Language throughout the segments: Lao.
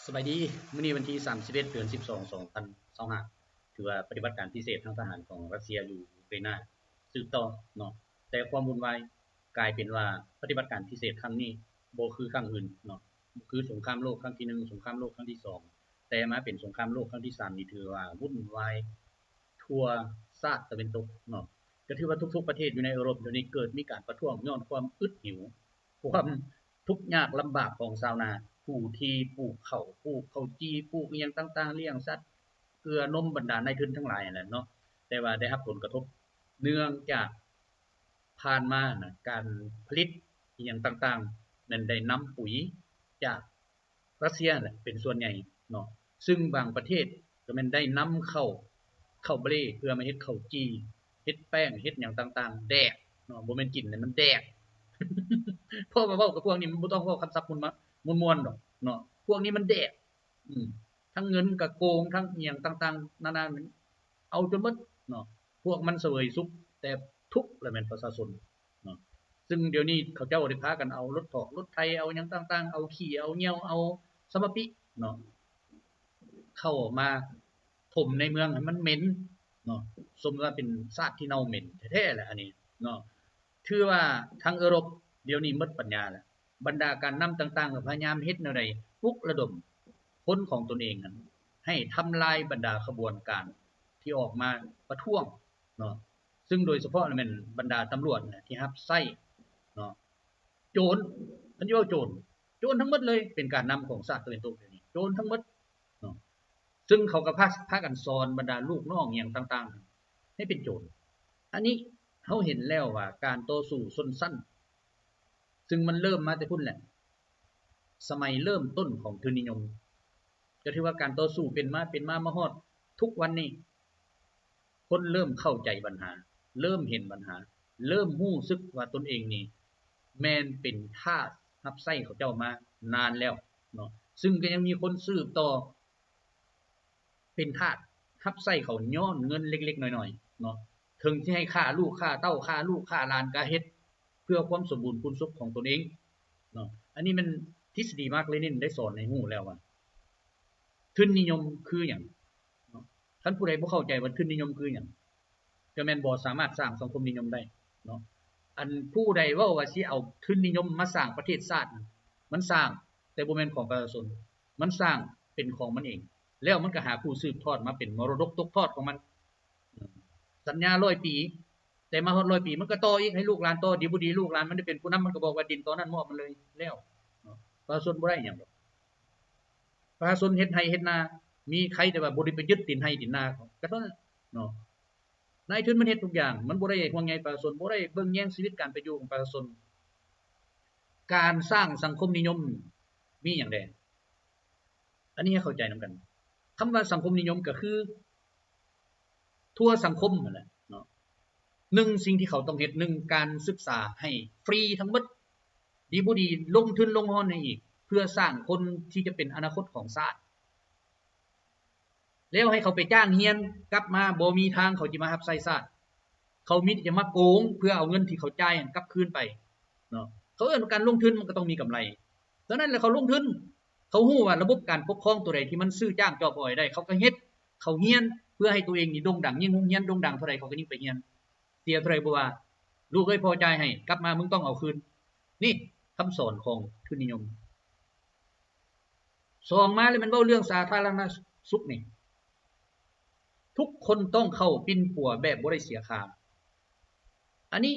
ສະບາຍດີ, ມື້ນີ້ວັນທີສາມສິບເອັດ ເດືອນສິບສອງ ສອງພັນຊາວຫ້າ ຖືວ່າປະຕິບັດການພິເສດທາງທະຫານຂອງຣັດເຊຍຢູ່ຢູເຄຣນນາສືບຕໍ່ເນາະ, ແຕ່ຄວາມວຸ່ນວາຍກາຍເປັນວ່າປະຕິບັດການພິເສດຄັ້ງນີ້ບໍ່ຄືຄັ້ງອື່ນເນາະ, ບໍ່ຄືສົງຄາມໂລກຄັ້ງທີໜຶ່ງ, ສົງຄາມໂລກຄັ້ງທີສອງ, ແຕ່ມາເປັນສົງຄາມໂລກຄັ້ງທີສາມນີ້ ຖືວ່າວຸ່ນວາຍທົ່ວຊາດຕາເວັນຕົກເນາະ. ກໍຖືວ່າທຸກໆປະເທດຢູ່ໃນເອີຣົບດຽວນີ້ເກີດມີການປະທ້ວງຍ້ອນຄວາມອຶດຫິວ, ຄວາມທຸກຍາກລຳບາກຂອງຊາວນາ, ຜູ້ທີ່ປູກເຂົ້າ, ປູກເຂົ້າຈີ່, ປູກອີ່ຫຍັງຕ່າງໆ, ລ້ຽງສັດ, ເກືອນົມບັນດານາຍທຶນທັງຫຼາຍຫັ້ນແຫຼະເນາະ, ແຕ່ວ່າໄດ້ຮັບຜົນກະທົບເນື່ອງຈາກຜ່ານມານະ ການຜະລິດອີ່ຫຍັງຕ່າງໆ ແມ່ນໄດ້ນຳປຸຍຈາກ ຣັດເຊຍແຫຼະເປັນສ່ວນໃຫຍ່ເນາະ, ຊຶ່ງບາງປະເທດກໍແມ່ນໄດ້ນຳເຂົ້າ ເຂົ້າບາເລເພື່ອມາເຮັດເຂົ້າຈີ່, ເຮັດແປ້ງ, ເຮັດຫຍັງຕ່າງໆ ແດກເນາະ, ບໍ່ແມ່ນກິນນະ, ມັນແດກ. ເພາະວ່າເວົ້າກັບພວກນີ້ມັນບໍ່ຕ້ອງເວົ້າຄຳສັບມ່ວນມາ ມ່ວນໆດອກເນາະ, ພວກນີ້ມັນແດກ. ອືມ ທັງເງິນກໍໂກງ, ທັງອີ່ຫຍັງຕ່າງໆນານາ ເອົາຈົນໝົດເນາະ. ພວກມັນສະເຫວີຍສຸກ, ແຕ່ທຸກລະແມ່ນປະຊາຊົນເນາະ. ຊຶ່ງດຽວນີ້ເຂົາເຈົ້າໄດ້ພາກັນເອົາລົດຖອກລົດໄຖ, ເອົາຫຍັງຕ່າງໆ, ເອົາຂີ້ເອົາຍ່ຽວ, ເອົາສະມະປິເນາະ ເຂົ້າມາຖົມໃນເມືອງໃຫ້ມັນເໝັນເນາະ, ສົມວ່າເປັນຊາດທີ່ເນົ່າເໝັນແທ້ໆແຫຼະອັນນີ້ເນາະ. ຖືວ່າທາງເອີຣົບດຽວນີ້ໝົດປັນຍາແລ້ວ, ບັນດາການນຳຕ່າງໆກໍພະຍາຍາມເຮັດແນວໃດ ປຸກລະດົມຄົນຂອງຕົນເອງຫັ້ນ ໃຫ້ທຳລາຍບັນດາຂະບວນການທີ່ອອກມາປະທ້ວງເນາະ, ຊຶ່ງໂດຍສະເພາະລະແມ່ນບັນດາຕຳຫຼວດນະທີ່ຮັບໃຊ້ເນາະ. ໂຈນ, ຄັນຊິເວົ້າໂຈນ, ໂຈນທັງໝົດເລີຍ, ເປັນການນຳຂອງຊາດຕາເວັນຕົກດຽວນີ້, ໂຈນທັງໝົດເນາະ. ຊຶ່ງເຂົາກໍພາ ພາກັນສອນບັນດາລູກນ້ອງອີ່ຫຍັງຕ່າງໆ ໃຫ້ເປັນໂຈນ. ອັນນີ້ເຮົາເຫັນແລ້ວວ່າການຕໍ່ສູ້ຊົນຊັ້ນ ຊຶ່ງມັນເລີ່ມມາແຕ່ພຸ້ນແຫຼະ, ສະໄໝເລີ່ມຕົ້ນຂອງທຶນນິຍົມ, ກໍຖືວ່າການຕໍ່ສູ້ເປັນມາ ເປັນມາ ມາຮອດທຸກວັນນີ້, ຄົນເລີ່ມເຂົ້າໃຈບັນຫາ, ເລີ່ມເຫັນບັນຫາ, ເລີ່ມຮູ້ສຶກວ່າຕົນເອງນີ້ແມ່ນເປັນທາດຮັບໃຊ້ເຂົາເຈົ້າມານານແລ້ວເນາະ, ຊຶ່ງກໍຍັງມີຄົນສືບຕໍ່ ເປັນທາດຮັບໃຊ້ເຂົາຍ້ອນເງິນເລັກໆນ້ອຍໆເນາະ, ເຖິງຊິໃຫ້ຂ້າລູກຂ້າເຕົ້າ ຂ້າລູກຂ້າຫຼານກໍເຮັດ ເພື່ອຄວາມສົມບູນພູນສຸກຂອງຕົນເອງເນາະ. ອັນນີ້ແມ່ນທິດສະດີມາກເລນິນໄດ້ສອນໃຫ້ຮູ້ແລ້ວວ່າ ທຶນນິຍົມຄືຫຍັງເນາະ. ຄັນຜູ້ໃດບໍ່ເຂົ້າໃຈວ່າທຶນນິຍົມຄືຫຍັງ ກໍແມ່ນບໍ່ສາມາດສ້າງສັງຄົມນິຍົມໄດ້ເນາະ. ອັນຜູ້ໃດເວົ້າວ່າຊິເອົາທຶນນິຍົມມາສ້າງປະເທດຊາດ, ມັນສ້າງ ແຕ່ບໍ່ແມ່ນຂອງປະຊາຊົນ, ມັນສ້າງເປັນຂອງມັນເອງ, ແລ້ວມັນກໍຫາຜູ້ສືບທອດມາເປັນມໍລະດົກຕົກທອດຂອງມັນ. ສັນຍາຮ້ອຍປີ, ແຕ່ມາຮອດຮ້ອຍປີ ມັນກໍຕໍ່ອີກໃຫ້ລູກຫຼານຕໍ່, ດີບໍ່ດີລູກຫຼານມັນໄດ້ເປັນຜູ້ນຳ ມັນກໍບອກວ່າດິນຕອນນັ້ນມອບມັນເລີຍແລ້ວເນາະ. ປະຊາຊົນບໍ່ໄດ້ຫຍັງດອກ, ປະຊາຊົນເຮັດໄຮ່ເຮັດນາ ມີໃຄແຕ່ວ່າບໍ່ໄດ້ໄປຍຶດດິນໄຮ່ດິນນາເຂົາ ກໍເທົ່ານັ້ນເນາະ. ນາຍທຶນມັນເຮັດທຸກຢ່າງ, ມັນບໍ່ໄດ້ຫ່ວງໃຍປະຊາຊົນ, ບໍ່ໄດ້ເບິ່ງແຍງຊີວິດການເປັນຢູ່ຂອງປະຊາຊົນ. ການສ້າງສັງຄົມນິຍົມມີຫຍັງແດ່? ອັນນີ້ໃຫ້ເຂົ້າໃຈນຳກັນ. ຄຳວ່າສັງຄົມນິຍົມກໍຄືທົ່ວສັງຄົມຫັ້ນແຫຼະເນາະ. ໜຶ່ງ ສິ່ງທີ່ເຂົາຕ້ອງເຮັດ, ໜຶ່ງ ການສຶກສາໃຫ້ຟຣີທັງໝົດ, ດີບໍ່ດີລົງທຶນລົງຮອນໃຫ້ອີກ ເພື່ອສ້າງຄົນທີ່ຈະເປັນອະນາຄົດຂອງຊາດ. ແລ້ວໃຫ້ເຂົາໄປຈ້າງຮຽນ, ກັບມາບໍ່ມີທາງເຂົາຈະມາຮັບໃຊ້ຊາດ, ເຂົາມີແຕ່ຈະມາໂກງເພື່ອເອົາເງິນທີ່ເຂົາຈ່າຍນັ້ນກັບຄືນໄປເນາະ. ເຂົາເອີ້ນວ່າການລົງທຶນມັນກໍຕ້ອງມີກຳໄລ, ສະນັ້ນແລ້ວເຂົາລົງທຶນ, ເຂົາຮູ້ວ່າລະບົບການປົກຄອງຕົວໃດທີ່ມັນຊື້ຈ້າງຈອບອອຍໄດ້ ເຂົາກໍເຮັດ, ເຂົາຮຽນເພື່ອໃຫ້ຕົວເອງນີ້ໂດ່ງດັງ, ຍິງໂຮງຮຽນໂດ່ງດັງເທົ່າໃດເຂົາກໍຍິ່ງໄປຮຽນ, ເສຍເທົ່າໃດບໍ່ວ່າ, ລູກເອີຍ ພໍ່ຈ່າຍໃຫ້, ກັບມາມຶງຕ້ອງເອົາຄືນ. ນີ້ຄຳສອນຂອງທຶນນິຍົມ. ສອງມາແລ້ວແມ່ນເວົ້າເລື່ອງສາທາລະນະສຸກນີ້, ທຸກຄົນຕ້ອງເຂົ້າປິ່ນປົວແບບບໍ່ໄດ້ເສຍຄ່າ. ອັນນີ້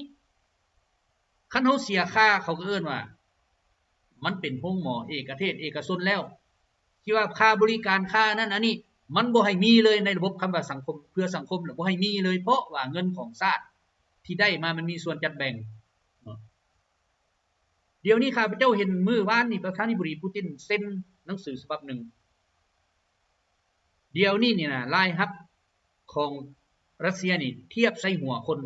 ຄັນເຮົາເສຍຄ່າ ເຂົາກໍເອີ້ນວ່າມັນເປັນໂຮງໝໍເອກະເທດເອກະຊົນແລ້ວ, ທີ່ວ່າຄ່າບໍລິການ ຄ່ານັ້ນອັນນີ້ ມັນບໍ່ໃຫ້ມີເລີຍໃນລະບົບຄຳວ່າສັງຄົມເພື່ອສັງຄົມ, ແລ້ວບໍ່ໃຫ້ມີເລີຍ ເພາະວ່າເງິນຂອງຊາດທີ່ໄດ້ມາ ມັນມີສ່ວນຈັດແບ່ງເນາະ. ດຽວນີ້ຂ້າພະເຈົ້າເຫັນມື້ວານນີ້ ປະທານາທິບໍດີປູຕິນເຊັນໜັງສືສະບັບໜຶ່ງ. ດຽວນີ້ນີ້ນະ ລາຍຮັບຂອງຣັດເຊຍນີ້ທຽບໃສ່ຫົວຄົນ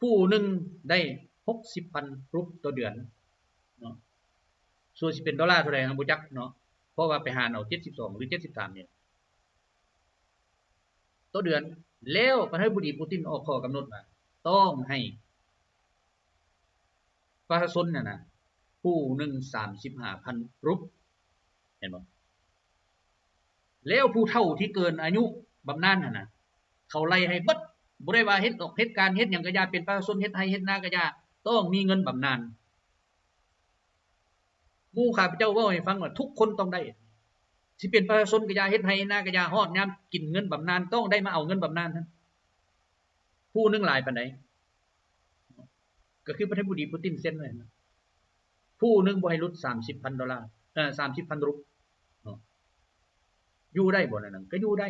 ຜູ້ໜຶ່ງໄດ້ຫົກສິບພັນຣູບຕໍ່ເດືອນເນາະ, ສ່ວນຊິເປັນໂດລາເທົ່າໃດເຮົາບໍ່ຈັກເນາະ, ເພາະວ່າໄປຫານເອົາເຈັດສິບສອງ ຫຼື ເຈັດສິບສາມນີ້ ຕໍ່ເດືອນ. ແລ້ວປະທານາທິບໍດີປູຕິນອອກຂໍ້ກຳນົດວ່າ ຕ້ອງໃຫ້ ປະຊາຊົນນັ້ນນະ ຜູ້ໜຶ່ງສາມສິບຫ້າພັນຣູບ ແລ້ວຜູ້ເຖົ້າທີ່ເກີນອາຍຸບຳນານຫັ້ນນະ ເຂົາໄລ່ໃຫ້ເບິດ. ບໍ່ໄດ້ວ່າເຮັດອອກເຮັດການເຮັດຫຍັງກະຢ່າ ເປັນປະຊາຊົນເຮັດໄຮ່ເຮັດນາກະຢ່າ ຕ້ອງມີເງິນບຳນານ. ໝູ່ຂ້າພະເຈົ້າເວົ້າໃຫ້ຟັງວ່າທຸກຄົນຕ້ອງໄດ້ ຊິເປັນປະຊາຊົນກະຢ່າ ເຮັດໄຮ່ເຮັດນາກະຢ່າ ຮອດຍາມກິນເງິນບຳນານ ຕ້ອງໄດ້ມາເອົາເງິນບຳນານຫັ້ນ. ຜູ້ໜຶ່ງຫຼາຍປານໃດ? ກະຄືປະທານາທິບໍດີປູຕິນເຊັນໄວ້ນະ ຜູ້ໜຶ່ງບໍ່ໃຫ້ຫຼຸດສາມສິບພັນໂດລາ ເອີ ສາມສິບພັນຣູບເນາະ. ຢູ່ໄດ້ບໍ່ແນວນັ້ນ? ກະຢູ່ໄດ້.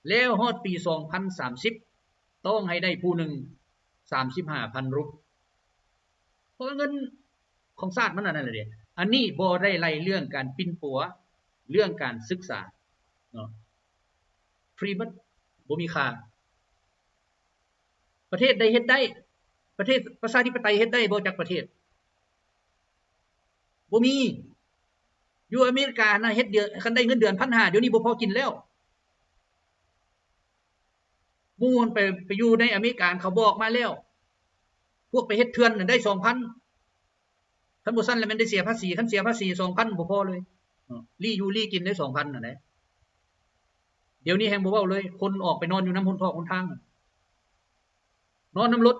ແລ້ວຮອດປີສອງພັນສາມສິບ ຕ້ອງໃຫ້ໄດ້ຜູ້ໜຶ່ງສາມສິບຫ້າພັນຣູບ ເພາະວ່າເງິນຂອງຊາດມັນອັນນັ້ນແຫຼະເດ. ອັນນີ້ບໍ່ໄດ້ໄລ່ເລື່ອງການປິ່ນປົວ ເລື່ອງການສຶກສາເນາະ ຟຣີເບິດ ບໍ່ມີຄ່າ. ປະເທດໃດເຮັດໄດ້? ປະເທດປະຊາທິປະໄຕເຮັດໄດ້ບໍ່ຈັກປະເທດ? ບໍ່ມີ. ຢູ່ອາເມລິການະ ເຮັດເດືອນ ຄັນໄດ້ເງິນເດືອນພັນຫ້າ ດຽວນີ້ບໍ່ພໍກິນແລ້ວ. ໝູ່ຫັ້ນໄປ ໄປຢູ່ໃນອາເມລິກາ ເຂົາບອກມາແລ້ວ ພວກໄປເຮັດເຖື່ອນນະໄດ້ສອງພັນ ຄັນບໍ່ຊັ້ນລະແມ່ນໄດ້ເສຍພາສີ ຄັນເສຍພາສີສອງພັນບໍ່ພໍເລີຍ ເນາະ ລີ້ຢູ່ລີ້ກິນໄດ້ສອງພັນຫັ້ນແຫຼະ. ດຽວນີ້ແຮ່ງບໍ່ເວົ້າເລີຍ ຄົນອອກໄປນອນຢູ່ນຳຫົນທອກຫົນທາງ ນອນນຳລົດ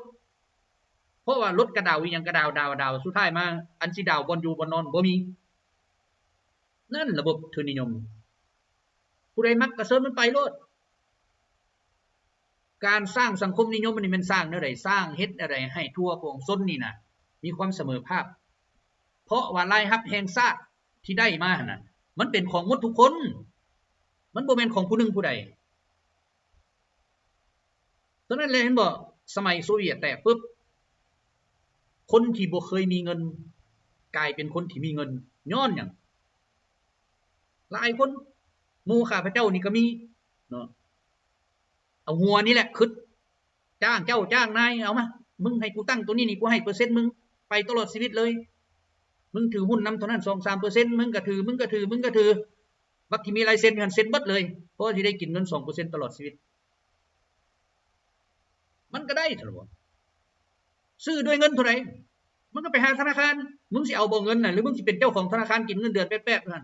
ເພາະວ່າລົດກະດາວ ອີ່ຫຍັງກະດາວ ດາວ ດາວ ສຸດທ້າຍມາ ອັນຊິດາວບ່ອນຢູ່ບ່ອນນອນບໍ່ມີ. ນັ້ນລະບົບທຶນນິຍົມ ຜູ້ໃດມັກກະເຊີນມັນໄປໂລດ. ການສ້າງສັງຄົມນິຍົມນີ້ແມ່ນສ້າງແນວໃດ? ສ້າງເຮັດແນວໃດໃຫ້ທົ່ວປວງຊົນນີ້ນະ ມີຄວາມສະເໝີພາບ ເພາະວ່າລາຍຮັບແຫ່ງຊາດທີ່ໄດ້ມາຫັ້ນນະ ມັນເປັນຂອງໝົດທຸກຄົນ ມັນບໍ່ແມ່ນຂອງຜູ້ໜຶ່ງຜູ້ໃດ. ສະນັ້ນແຫຼະ ເຫັນບໍ່? ສະໄໝໂຊວຽດແຕກປຶບ ຄົນທີ່ບໍ່ເຄີຍມີເງິນ ກາຍເປັນຄົນທີ່ມີເງິນ ຍ້ອນຫຍັງ? ຫຼາຍຄົນ ໝູ່ຂ້າພະເຈົ້ານີ້ກະມີເນາະ ເອົາຫົວນີ້ແຫຼະຄຶດ ຈ້າງເຈົ້າຈ້າງນາຍ ເອົາມາ ມຶງໃຫ້ກູຕັ້ງໂຕນີ້ນີ້ ກູໃຫ້ເປີເຊັນມຶງໄປຕະຫຼອດຊີວິດເລີຍ ມຶງຖືຫຸ້ນນຳໂຕນັ້ນສອງສາມເປີເຊັນ ມຶງກະຖື ມຶງກະຖື ມຶງກະຖື ບັກທີ່ມີລາຍເຊັນຫັ້ນເຊັນເບິດເລີຍ ພໍທີ່ໄດ້ກິນເງິນສອງເປີເຊັນຕະຫຼອດຊີວິດ. ມັນກະໄດ້ຊັ້ນບໍ່? ຊື້ດ້ວຍເງິນເທົ່າໃດ? ມັນກະໄປຫາທະນາຄານ ມຶງຊິເອົາບໍ່ເງິນນະ ຫຼືມຶງຊິເປັນເຈົ້າຂອງທະນາຄານກິນເງິນເດືອນແປດໆຫັ້ນ?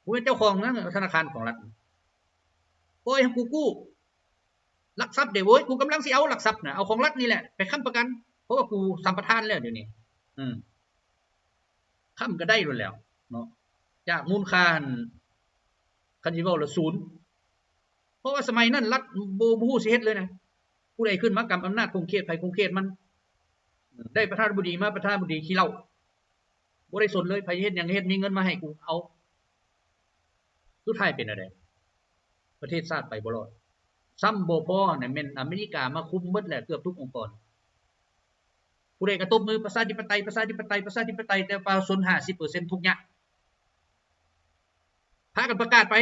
ບໍ່ແມ່ນເຈົ້າຂອງນະ ທະນາຄານຂອງລັດ ໂອ້ຍ ໃຫ້ກູກູ້ ລັກຊັບເດ້ ໂອ້ຍ ກູກຳລັງຊິເອົາລັກຊັບນະ ເອົາຂອງລັດນີ້ແຫຼະໄປຄ້ຳປະກັນ ເພາະວ່າກູສຳປະທານແລ້ວດຽວນີ້ ເອີ ຄ້ຳກະໄດ້ໂລດແລ້ວເນາະ ຈາກມູນຄ່າຫັ້ນ ຄັນຊິເວົ້າລະສູນ ເພາະວ່າສະໄໝນັ້ນລັດບໍ່ ບໍ່ຮູ້ຊິເຮັດເລີຍນະ ຜູ້ໃດຂຶ້ນມາກຳອຳນາດຂົງເຂດໃຜຂົງເຂດມັນ ໄດ້ປະທານາທິບໍດີມາ ປະທານາທິບໍດີຂີ້ເຫຼົ້າ ບໍ່ໄດ້ສົນເລີຍ ໃຜເຮັດຫຍັງເຮັດ ມີເງິນມາໃຫ້ກູເອົາ. ສຸດທ້າຍເປັນແນວໃດ? ປະເທດຊາດໄປບໍ່ລອດ. ຊ້ຳບໍ່ພໍຫັ້ນນະ ແມ່ນອາເມລິກາມາຄຸມເບິດແຫຼະ ເກືອບທຸກອົງກອນ. ຜູ້ໃດກະຕົບມື ປະຊາທິປະໄຕ ປະຊາທິປະໄຕ ປະຊາທິປະໄຕ ແຕ່ປະຊາຊົນຫ້າສິບເປີເຊັນທຸກຍາກ. ພາກັນປະກາດໄປ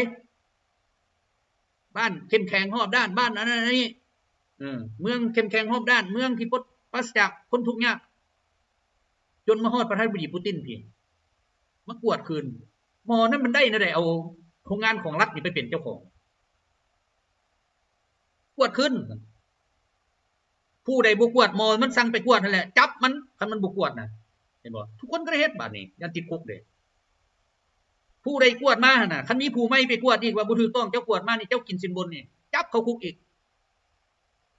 ບ້ານເຂັ້ມແຂງຮອບດ້ານ ບ້ານອັນນັ້ນອັນນີ້ ເອີ ເມືອງເຂັ້ມແຂງຮອບດ້ານ ເມືອງທີ່ປົດປາສະຈາກຄົນທຸກຍາກ ຈົນມາຮອດປະທານາທິບໍດີປູຕິນພີ້ ມາກວດຄືນ. ໝໍນັ້ນມັນໄດ້ແນວໃດ ເອົາໂຮງງານຂອງລັດນີ້ໄປເປັນເຈົ້າຂອງ? ກວດຄືນ. ຜູ້ໃດບໍ່ກວດ ໝໍມັນສັ່ງໄປກວດຫັ້ນແຫຼະ ຈັບມັນ ຄັນມັນບໍ່ກວດນະ ເຫັນບໍ່? ທຸກຄົນກະໄດ້ເຮັດບາດນີ້ ຢ້ານຕິດຄຸກເດ້. ຜູ້ໃດກວດມາຫັ້ນນະ ຄັນມີຜູ້ໃໝ່ໄປກວດອີກວ່າບໍ່ຖືກຕ້ອງ ເຈົ້າກວດມານີ້ ເຈົ້າກິນສິນບົນນີ້ ຈັບເຂົ້າຄຸກອີກ.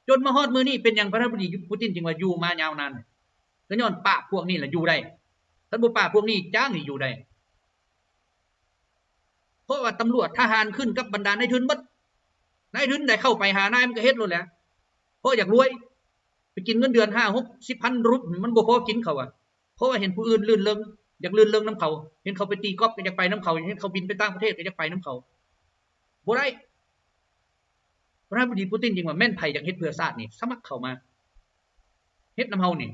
ຈົນມາຮອດມື້ນີ້ ເປັນຫຍັງປະທານາທິບໍດີປູຕິນຈຶ່ງວ່າຢູ່ມາຍາວນານ? ກະຍ້ອນປາບພວກນີ້ລະຢູ່ໄດ້. ຄັນບໍ່ປາບພວກນີ້ ຈ້າງຊິຢູ່ໄດ້. ເພາະວ່າຕຳຫຼວດທະຫານຂຶ້ນກັບບັນດານາຍທຶນເບິດ. ນາຍທຶນໄດ້ເຂົ້າໄປຫານາຍ ມັນກະເຮັດໂລດແຫຼະ ເພາະຢາກລວຍ. ໄປກິນເງິນເດືອນຫ້າ ຫົກ ສິບພັນຣູບ ມັນບໍ່ພໍກິນເຂົາວ່າ. ເພາະວ່າເຫັນຜູ້ອື່ນລື່ນເລີງ ຢາກລື່ນເລີງນຳເຂົາ. ເຫັນເຂົາໄປຕີກອບກະຢາກໄປນຳເຂົາ. ເຫັນເຂົາບິນໄປຕ່າງປະເທດກະຢາກໄປນຳເຂົາ. ບໍ່ໄດ້. ປະທານາທິບໍດີປູຕິນຈຶ່ງວ່າ ແມ່ນໃຜຢາກເຮັດເພື່ອຊາດນີ້ ສະໝັກເຂົ້າມາ ເຮັດນຳເຮົານີ້.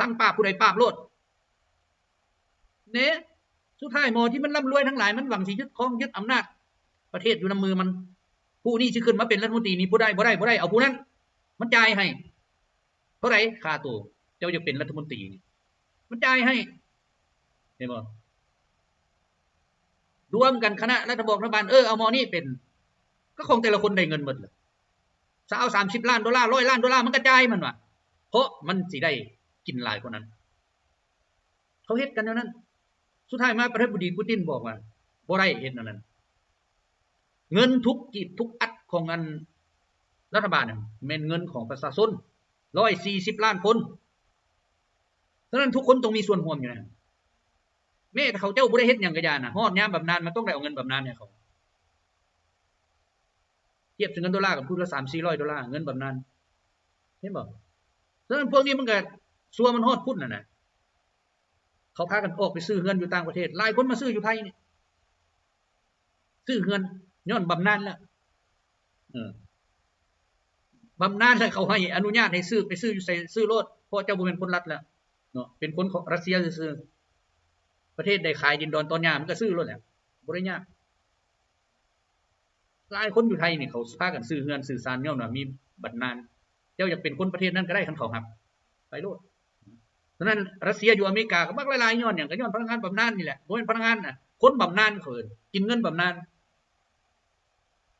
ສັ່ງປາບຜູ້ໃດປາບໂລດ. ເນ ສຸດທ້າຍໝໍທີ່ມັນລ່ຳລວຍທັງຫຼາຍ ມັນຫວັງຊິຍຶດຄອງ ຍຶດອຳນາດປະເທດຢູ່ນຳມືມັນ. ຜູ້ນີ້ຊິຂຶ້ນມາເປັນລັດຖະມົນຕີນີ້ ຜູ້ໃດ ບໍ່ໄດ້ ບໍ່ໄດ້ ເອົາຜູ້ນັ້ນ ມັນຈ່າຍໃຫ້. ເທົ່າໃດຄ່າໂຕ ເຈົ້າຢາກເປັນລັດຖະມົນຕີນີ້ ມັນຈ່າຍໃຫ້. ເຫັນບໍ່? ລວມກັນຄະນະລັດຖະບອນ ເອີ ເອົາໝໍນີ້ເປັນ ກະຂອງແຕ່ລະຄົນໄດ້ເງິນໝົດລະ. ຊາວ ສາມສິບລ້ານໂດລາ ຮ້ອຍລ້ານໂດລາ ມັນກະຈ່າຍມັນວ່າ ເພາະມັນຊິໄດ້ກິນຫຼາຍກວ່ານັ້ນ. ເຂົາເຮັດກັນແນວນັ້ນ. ສຸດທ້າຍມາປະທານາທິບໍດີປູຕິນບອກວ່າ ບໍ່ໄດ້ເຮັດແນວນັ້ນ. ເງິນທຸກກີບທຸກອັດຂອງອັນລັດຖະບານນັ້ນ ແມ່ນເງິນຂອງປະຊາຊົນ ຮ້ອຍສີ່ສິບລ້ານຄົນ. ສະນັ້ນທຸກຄົນຕ້ອງມີສ່ວນຮ່ວມຢູ່ໃນນັ້ນ. ແມ້ແຕ່ເຂົາເຈົ້າບໍ່ໄດ້ເຮັດຫຍັງກໍຢ່ານະ, ຮອດຍາມບຳນານມັນຕ້ອງໄດ້ເອົາເງິນບຳນານໃຫ້ເຂົາ. ທຽບໃສ່ເງິນໂດລາກໍພຸ້ນລະສາມສີ່ຮ້ອຍໂດລາ ເງິນບຳນານ. ເຫັນບໍ່? ສະນັ້ນພວກນີ້ມັນກໍຊົ່ວມັນຮອດພຸ້ນນັ້ນນະ. ເຂົາພາກັນອອກໄປຊື້ເຮືອນຢູ່ຕ່າງປະເທດ, ຫຼາຍຄົນມາຊື້ຢູ່ໄທນີ້. ຊື້ເຮືອນຍ້ອນບຳນານແລ້ວ. ເອີ ບຳນານແລ້ວເຂົາໃຫ້ອະນຸຍາດໃຫ້ຊື້, ໄປຊື້ຢູ່ໃສຊື້ໂລດ, ເພາະເຈົ້າບໍ່ແມ່ນຄົນລັດແລ້ວເນາະ, ເປັນຄົນຂອງຣັດເຊຍຊື່ໆ. ປະເທດໃດຂາຍດິນດອນຕອນຫຍ້າ ມັນກໍຊື້ໂລດແຫຼະ, ບໍ່ໄດ້ຍາກ. ຫຼາຍຄົນຢູ່ໄທນີ້ ເຂົາພາກັນຊື້ເຮືອນຊື້ຊານ ຍ້ອນວ່າມີບຳນານ. ເຈົ້າຢາກເປັນຄົນປະເທດນັ້ນກໍໄດ້ ຄັນເຂົາຮັບ ໄປໂລດ. ສະນັ້ນ ຣັດເຊຍຢູ່ອາເມລິກາກໍມັກຫຼາຍໆ ຍ້ອນຫຍັງ? ກໍຍ້ອນພະນັກງານບຳນານນີ້ແຫຼະ. ບໍ່ແມ່ນພະນັກງານນະ, ຄົນບຳນານ ເຂົາເອີ້ນ ກິນເງິນບຳນານ.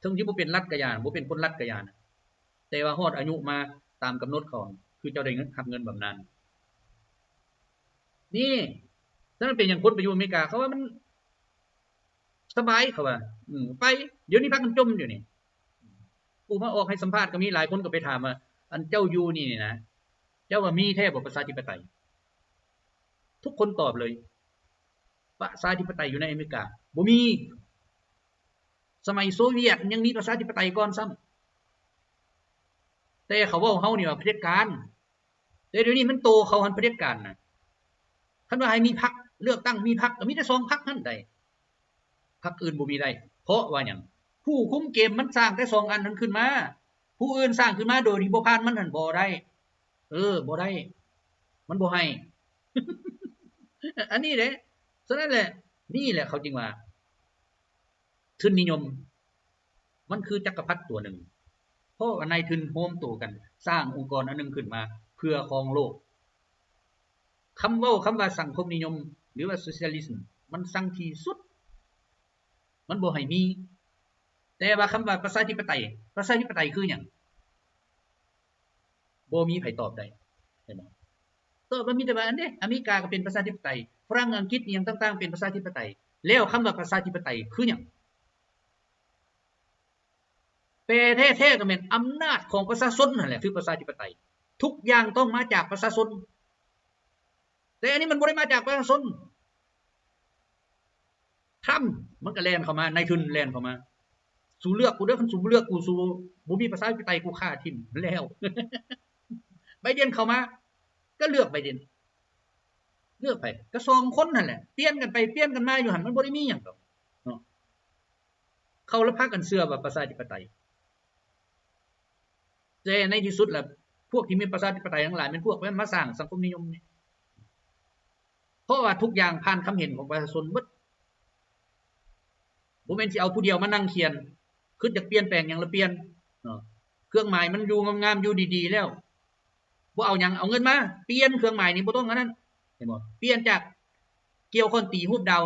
ເຖິງຊິບໍ່ເປັນລັດກໍຢ່າ, ບໍ່ເປັນຄົນລັດກໍຢ່ານະ, ແຕ່ວ່າຮອດອາຍຸມາຕາມກຳນົດເຂົາ ຄືເຈົ້າໄດ້ເງິນ, ຮັບເງິນບຳນານ. ນີ້ ສະນັ້ນເປັນຫຍັງຄົນໄປຢູ່ອາເມລິກາ ເຂົາວ່າມັນ ສະບາຍ ເຂົາວ່າ ອືມ ໄປ ດຽວນີ້ພາກັນຈົ່ມຢູ່ນີ້. ຜູ້ມາອອກໃຫ້ສຳພາດກໍມີ, ຫຼາຍຄົນກໍໄປຖາມວ່າ ອັນເຈົ້າຢູ່ນີ້ນີ້ນະ ເຈົ້າວ່າມີແທ້ບໍ່ປະຊາທິປະໄຕ? ທຸກຄົນຕອບເລີຍ ປະຊາທິປະໄຕຢູ່ໃນອາເມລິກາບໍ່ມີ. ສະໄໝໂຊວຽດຍັງມີປະຊາທິປະໄຕກ່ອນຊ້ຳ, ແຕ່ເຂົາເວົ້າເຮົານີ້ວ່າຜະເດັດການ. ແຕ່ດຽວນີ້ມັນໂຕເຂົ້າຫັ້ນ ຜະເດັດການນະ. ຄັນວ່າໃຫ້ມີພັກເລືອກຕັ້ງ ມີພັກ ກໍມີແຕ່ສອງພັກຫັ້ນໃດ໋, ພັກອື່ນບໍ່ມີໄດ້. ເພາະວ່າຫຍັງ? ຜູ້ຄຸມເກມມັນສ້າງແຕ່ສອງອັນນັ້ນຂຶ້ນມາ, ຜູ້ອື່ນສ້າງຂຶ້ນມາໂດຍທີ່ບໍ່ຜ່ານມັນຫັ້ນບໍ່ໄດ້. ເອີ ບໍ່ໄດ້, ມັນບໍ່ໃຫ້. ອັນນີ້ເດ້. ສະນັ້ນແຫຼະ ນີ້ແຫຼະເຂົາຈຶ່ງວ່າ ທຶນນິຍົມ ມັນຄືຈັກກະພັດຕົວໜຶ່ງ, ເພາະວ່ານາຍທຶນໂຮມໂຕກັນສ້າງອົງກອນອັນໜຶ່ງຂຶ້ນມາເພື່ອຄອງໂລກ. ຄຳເວົ້າ ຄຳວ່າສັງຄົມນິຍົມ ຫຼືວ່າໂຊຊຽລິດ ມັນຊັງທີ່ສຸດ, ມັນບໍ່ໃຫ້ມີ. ແຕ່ວ່າຄຳວ່າປະຊາທິປະໄຕ, ປະຊາທິປະໄຕຄືຫຍັງ? ບໍ່ມີໃຜຕອບໄດ້ ເຫັນບໍ່? ຕອບວ່າມີແຕ່ວ່າອັນເດ ອາເມລິກາກໍເປັນປະຊາທິປະໄຕ, ຝຣັ່ງ ອັງກິດ ອີ່ຫຍັງຕ່າງໆ ເປັນປະຊາທິປະໄຕ. ແລ້ວຄຳວ່າປະຊາທິປະໄຕຄືຫຍັງ? ແປແທ້ໆ ກໍແມ່ນອຳນາດຂອງປະຊາຊົນຫັ້ນແຫຼະ ຄືປະຊາທິປະໄຕ. ທຸກຢ່າງຕ້ອງມາຈາກປະຊາຊົນ. ແຕ່ອັນນີ້ມັນບໍ່ໄດ້ມາຈາກປະຊາຊົນ. ທຳມັນກໍແລ່ນເຂົ້າມາ, ນາຍທຶນແລ່ນເຂົ້າມາ, ສູເລືອກກູເດີ້, ຄັນສູບໍ່ເລືອກກູ, ສູບໍ່ມີປະຊາທິປະໄຕ, ກູຂ້າຖິ້ມແລ້ວ. ໄບເດັນເຂົ້າມາ, ກໍເລືອກໄບເດັນ. ເລືອກໃຜ? ກໍສອງຄົນຫັ້ນແຫຼະ, ປ່ຽນກັນໄປປ່ຽນກັນມາຢູ່ຫັ້ນ, ມັນບໍ່ໄດ້ມີຫຍັງດອກເນາະ. ເຂົາລະພາກັນເຊື່ອວ່າປະຊາທິປະໄຕ. ແຕ່ໃນທີ່ສຸດລະ ພວກທີ່ມີປະຊາທິປະໄຕທັງຫຼາຍແມ່ນພວກມາສ້າງສັງຄົມນິຍົມນີ້, ເພາະວ່າທຸກຢ່າງຜ່ານຄຳເຫັນຂອງປະຊາຊົນເບິດ. ບໍ່ແມ່ນຊິເອົາຜູ້ດຽວມານັ່ງຂຽນ, ຄິດຢາກປ່ຽນແປງຫຍັງລະປ່ຽນເນາະ. ເຄື່ອງໝາຍມັນຢູ່ງາມໆ ຢູ່ດີໆແລ້ວ, ບໍ່ເອົາຫຍັງ, ເອົາເງິນມາປ່ຽນເຄື່ອງໝາຍນີ້, ບໍ່ຕ້ອງອັນນັ້ນ, ເຫັນບໍ່? ປ່ຽນຈາກກ່ຽວຂ້ອນຕີຮູບດາວ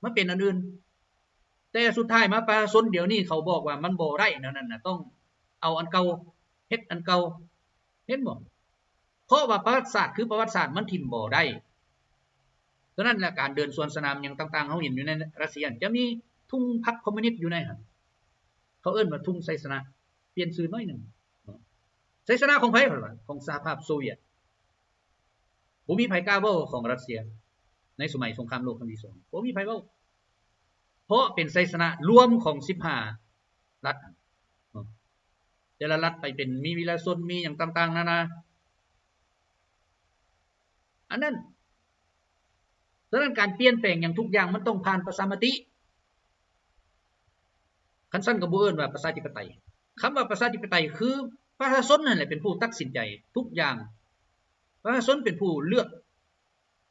ມາເປັນອັນອື່ນ. ແຕ່ສຸດທ້າຍມາປະຊາຊົນດຽວນີ້ເຂົາບອກວ່າມັນບໍ່ໄດ້ແນວນັ້ນນະ, ຕ້ອງເອົາອັນເກົ່າ, ເຮັດອັນເກົ່າ, ເຫັນບໍ່? ເພາະວ່າປະຫວັດສາດຄືປະຫວັດສາດ, ມັນຖິ້ມບໍ່ໄດ້. ສະນັ້ນແຫຼະ ການເດີນສວນສະໜາມຫຍັງຕ່າງໆ ເຮົາເຫັນຢູ່ໃນຣັດເຊຍ ຈະມີທຸງພັກຄອມມູນິດຢູ່ໃນຫັ້ນ, ເຂົາເອີ້ນວ່າທຸງໄຊຊະນະ, ປ່ຽນຊື່ໜ້ອຍໜຶ່ງ. ໄຊຊະນະຂອງໃຜ? ເພິ່ນວ່າຂອງສະຫະພາບໂຊວຽດ. ບໍ່ມີໃຜກ້າເວົ້າຂອງຣັດເຊຍໃນສະໄໝສົງຄາມໂລກຄັ້ງທີສອງ, ບໍ່ມີໃຜເວົ້າ, ເພາະເປັນໄຊຊະນະລວມຂອງສິບຫ້າລັດ, ແຕ່ລະລັດໄປເປັນ ມີວິລະຊົນ ມີຫຍັງຕ່າງໆນານາ ອັນນັ້ນ. ສະນັ້ນການປ່ຽນແປງຫຍັງທຸກຢ່າງມັນຕ້ອງຜ່ານປະຊາມະຕິ, ຄັນຊັ້ນກໍບໍ່ເອີ້ນວ່າປະຊາທິປະໄຕ. ຄຳວ່າປະຊາທິປະໄຕຄືປະຊາຊົນນັ້ນແຫຼະເປັນຜູ້ຕັດສິນໃຈທຸກຢ່າງ, ປະຊາຊົນເປັນຜູ້ເລືອກ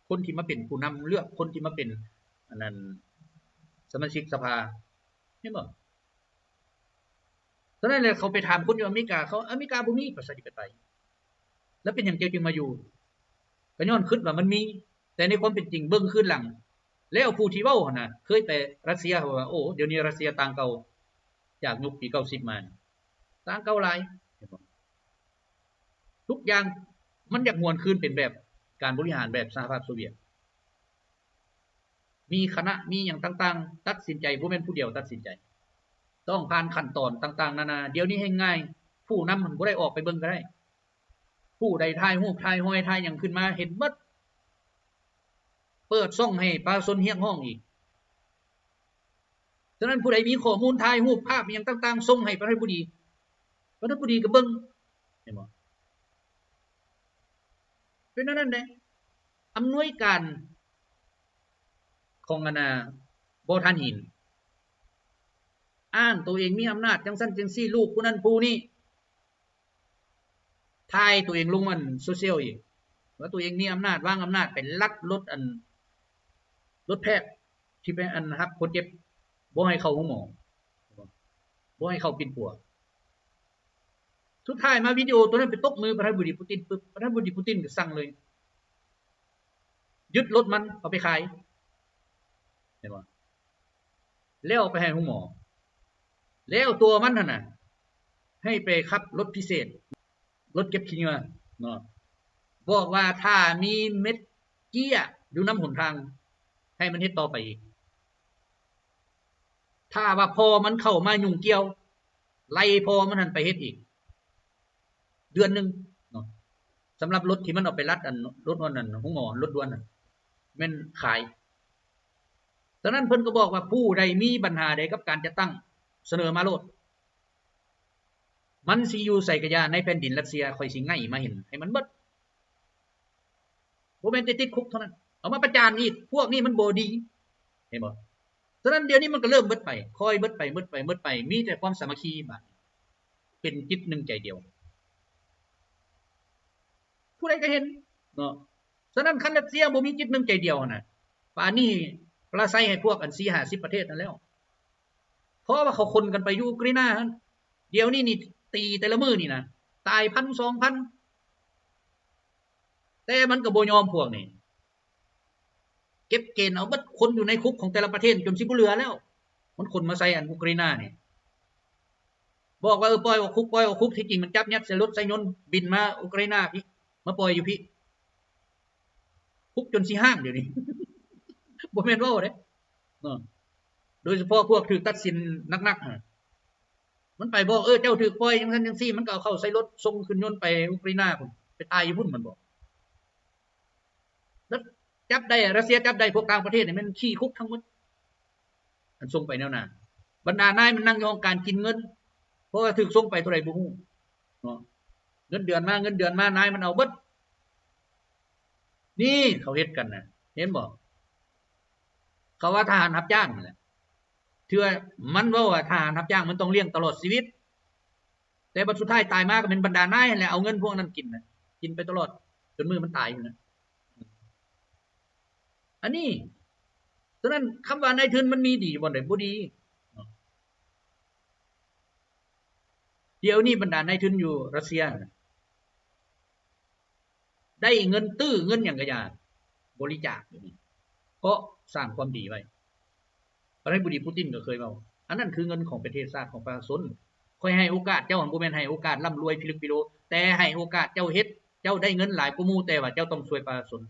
ຄົນທີ່ມາເປັນຜູ້ນຳ, ເລືອກຄົນທີ່ມາເປັນ ອັນນັ້ນ ສະມາຊິກສະພາ, ເຫັນບໍ່? ສະນັ້ນແຫຼະ ເຂົາໄປຖາມຄົນຢູ່ອາເມລິກາ, ເຂົາ ອາເມລິກາບໍ່ມີປະຊາທິປະໄຕ, ແລ້ວເປັນຫຍັງເຈົ້າຈຶ່ງມາຢູ່? ກໍຍ້ອນຄິດວ່າມັນມີ, ແຕ່ໃນຄວາມເປັນຈິງເບິ່ງຄືນຫຼັງ ແລ້ວຜູ້ທີ່ເວົ້າຫັ້ນນະ ເຄີຍໄປຣັດເຊຍ, ເຂົາວ່າ ໂອ້ ດຽວນີ້ຣັດເຊຍຕ່າງເກົ່າຈາກຍຸກປີເກົ້າສິບມາ, ຕ່າງເກົ່າຫຼາຍ. ເຫັນບໍ່? ທຸກຢ່າງມັນຢາກຫວນຄືນເປັນແບບການບໍລິຫານແບບສະຫະພາບໂຊວຽດ, ມີຄະນະ ມີຫຍັງຕ່າງໆ ຕັດສິນໃຈ, ບໍ່ແມ່ນຜູ້ດຽວຕັດສິນໃຈ. ຕ້ອງຜ່ານຂັ້ນຕອນຕ່າງໆນານາ. ດຽວນີ້ແຮ່ງງ່າຍ, ຜູ້ນຳຫັ້ນບໍ່ໄດ້ອອກໄປເບິ່ງກໍໄດ້. ຜູ້ໃດຖ່າຍຮູບ ຖ່າຍຮອຍ ຖ່າຍຫຍັງຂຶ້ນມາເຫັນໝົດ, ເປີດຊ່ອງໃຫ້ປະຊາຊົນຮຽກຮ້ອງອີກ. ສະນັ້ນ ຜູ້ໃດມີຂໍ້ມູນຖ່າຍຮູບພາບອີ່ຫຍັງຕ່າງໆ ສົ່ງໃຫ້ປະທານາທິບໍດີ, ປະທານາທິບໍດີກໍເບິ່ງ, ເຫັນບໍ່? ເປັນແນວນັ້ນເດ້. ອຳນວຍການຂອງອັນນ່າ ບໍ່ທານຫີນ ອ້າງໂຕເອງມີອຳນາດຈັ່ງຊັ້ນຈັ່ງຊີ້, ລູກຜູ້ນັ້ນຜູ້ນີ້ ຖ່າຍໂຕເອງລົງອັນໂຊຊຽວອີກ ວ່າໂຕເອງມີອຳນາດ, ວາງອຳນາດໄປລັກລົດອັນ ລົດແພດທີ່ໄປອັນຮັບຄົນເຈັບ ບໍ່ໃຫ້ເຂົ້າໂຮງໝໍ, ບໍ່ໃຫ້ເຂົ້າປິ່ນປົວ. ສຸດທ້າຍມາ ວິດີໂອໂຕນັ້ນໄປຕົກມືປະທານາທິບໍດີປູຕິນປຶບ, ປະທານາທິບໍດີປູຕິນກໍສັ່ງເລີຍ ຍຶດລົດມັນເອົາໄປຂາຍ, ເຫັນບໍ່? ແລ້ວເອົາໄປໃຫ້ໂຮງໝໍ, ແລ້ວຕົວມັນຫັ້ນນະ ໃຫ້ໄປຂັບລົດພິເສດ, ລົດເກັບຂີ້ເຫຍື້ອເນາະ, ບອກວ່າຖ້າມີເມັດເຈ້ຍຢູ່ນຳຫົນທາງ ໃຫ້ມັນເຮັດຕໍ່ໄປອີກ. ຖ້າວ່າພໍ່ມັນເຂົ້າມາຫຍຸ້ງກ່ຽວ, ໄລ່ພໍ່ມັນຫັ້ນໄປເຮັດອີກເດືອນໜຶ່ງເນາະ. ສຳລັບລົດທີ່ມັນເອົາໄປລັດ ອັນ ລົດອັນນັ້ນ ໂຮງໝໍ ລົດດ່ວນຫັ້ນ ແມ່ນຂາຍ. ສະນັ້ນເພິ່ນກໍບອກວ່າ ຜູ້ໃດມີບັນຫາໃດກັບການຈັດຕັ້ງ ສະເໜີມາໂລດ, ມັນຊິຢູ່ໃສກະຢ່າ ໃນແຜ່ນດິນຣັດເຊຍ ຂ້ອຍຊິໄຫງ່ມາເຫັນໃຫ້ມັນເບິດ. ບໍ່ແມ່ນແຕ່ຕິດຄຸກເທົ່ານັ້ນ, ເອົາມາປະຈານອີກ, ພວກນີ້ມັນບໍ່ດີ, ເຫັນບໍ່? ສະນັ້ນ ດຽວນີ້ມັນກໍເລີ່ມເບິດໄປ, ຄ່ອຍເບິດໄປ ເບິດໄປ ເບິດໄປ, ມີແຕ່ຄວາມສາມັກຄີບາດນີ້ ເປັນຈິດໜຶ່ງໃຈດຽວ, ຜູ້ໃດກໍເຫັນເນາະ. ສະນັ້ນ ຄັນຣັດເຊຍບໍ່ມີຈິດໜຶ່ງໃຈດຽວຫັ້ນນະ, ປານນີ້ປະລາໄຊໃຫ້ພວກອັນສີ່ຫ້າສິບປະເທດນັ້ນແລ້ວ. ເພາະວ່າເຂົາຂົນກັນໄປຢູ່ອຸກຣາຍນາຫັ້ນ, ດຽວນີ້ນີ້ຕີແຕ່ລະມື້ນີ້ນະ ຕາຍພັນສອງພັນ, ແຕ່ມັນກໍບໍ່ຍອມພວກນີ້. ເກັບເກນເອົາເບິດຄົນຢູ່ໃນຄຸກຂອງແຕ່ລະປະເທດຈົນຊິບໍ່ເຫຼືອແລ້ວ, ມັນຂົນມາໃສ່ອັນອຸກຣາຍນານີ້. ບອກວ່າ ເອີ ປ່ອຍອອກຄຸກ ປ່ອຍອອກຄຸກ, ທີ່ຈິງມັນຈັບຍັດໃສ່ລົດໃສ່ຍົນບິນມາອຸກຣາຍນາພີ້, ມາປ່ອຍຢູ່ພີ້. ຄຸກຈົນຊິຮ້າງດຽວນີ້, ບໍ່ແມ່ນເວົ້າເດ້ເນາະ. ໂດຍສະເພາະພວກຖືກຕັດສິນໜັກໆຫັ້ນ, ມັນໄປບອກ ເອີ ເຈົ້າຖືກປ່ອຍ ຈັ່ງຊັ້ນຈັ່ງຊີ້, ມັນກໍເອົາເຂົ້າໃສ່ລົດ ສົ່ງຂຶ້ນຍົນໄປອຸກຣາຍນາພຸ້ນ, ໄປຕາຍຢູ່ພຸ້ນ ມັນບອກ. ແລ້ວຈັບໄດ້ ຣັດເຊຍຈັບໄດ້ພວກຕ່າງປະເທດນີ້ ແມ່ນຂີ້ຄຸກທັງໝົດ, ອັນສົ່ງໄປແນວໜ້າ. ບັນດານາຍມັນນັ່ງຢູ່ຫ້ອງການກິນເງິນ, ເພາະວ່າຖືກສົ່ງໄປເທົ່າໃດບໍ່ຮູ້ເນາະ. ເງິນເດືອນມາ ເງິນເດືອນມາ ນາຍມັນເອົາເບິດ. ນີ້ເຂົາເຮັດກັນນະ, ເຫັນບໍ່? ເຂົາວ່າທະຫານຮັບຈ້າງຫັ້ນແຫຼະ, ເທື່ອມັນເວົ້າວ່າທະຫານຮັບຈ້າງມັນຕ້ອງລ້ຽງຕະຫຼອດຊີວິດ, ແຕ່ບັດສຸດທ້າຍຕາຍມາກໍແມ່ນບັນດານາຍຫັ້ນແຫຼະ ເອົາເງິນພວກນັ້ນກິນນະ, ກິນໄປຕະຫຼອດຈົນມື້ມັນຕາຍພຸ້ນນະ. ອັນນີ້ ສະນັ້ນ ຄຳວ່ານາຍທຶນມັນມີດີຢູ່ບ່ອນໃດ? ບໍ່ດີ. ດຽວນີ້ບັນດານາຍທຶນຢູ່ຣັດເຊຍນະ ໄດ້ເງິນຕື້ເງິນຫຍັງກະຢ່າ ບໍລິຈາກຢູ່ນີ້ ເພາະສ້າງຄວາມດີໄວ້. ປະທານາທິບໍດີປູຕິນກໍເຄີຍເວົ້າ, ອັນນັ້ນຄືເງິນຂອງປະເທດຊາດຂອງປະຊາຊົນ. ຂ້ອຍໃຫ້ໂອກາດເຈົ້າ ບໍ່ແມ່ນໃຫ້ໂອກາດລ່ຳລວຍພິລຶກພິໂລ, ແຕ່ໃຫ້ໂອກາດເຈົ້າເຮັດ, ເຈົ້າໄດ້ເງິນຫຼາຍກວ່າໝູ່, ແຕ່ວ່າເຈົ້າຕ້ອງຊ່ວຍປະຊາຊົນ.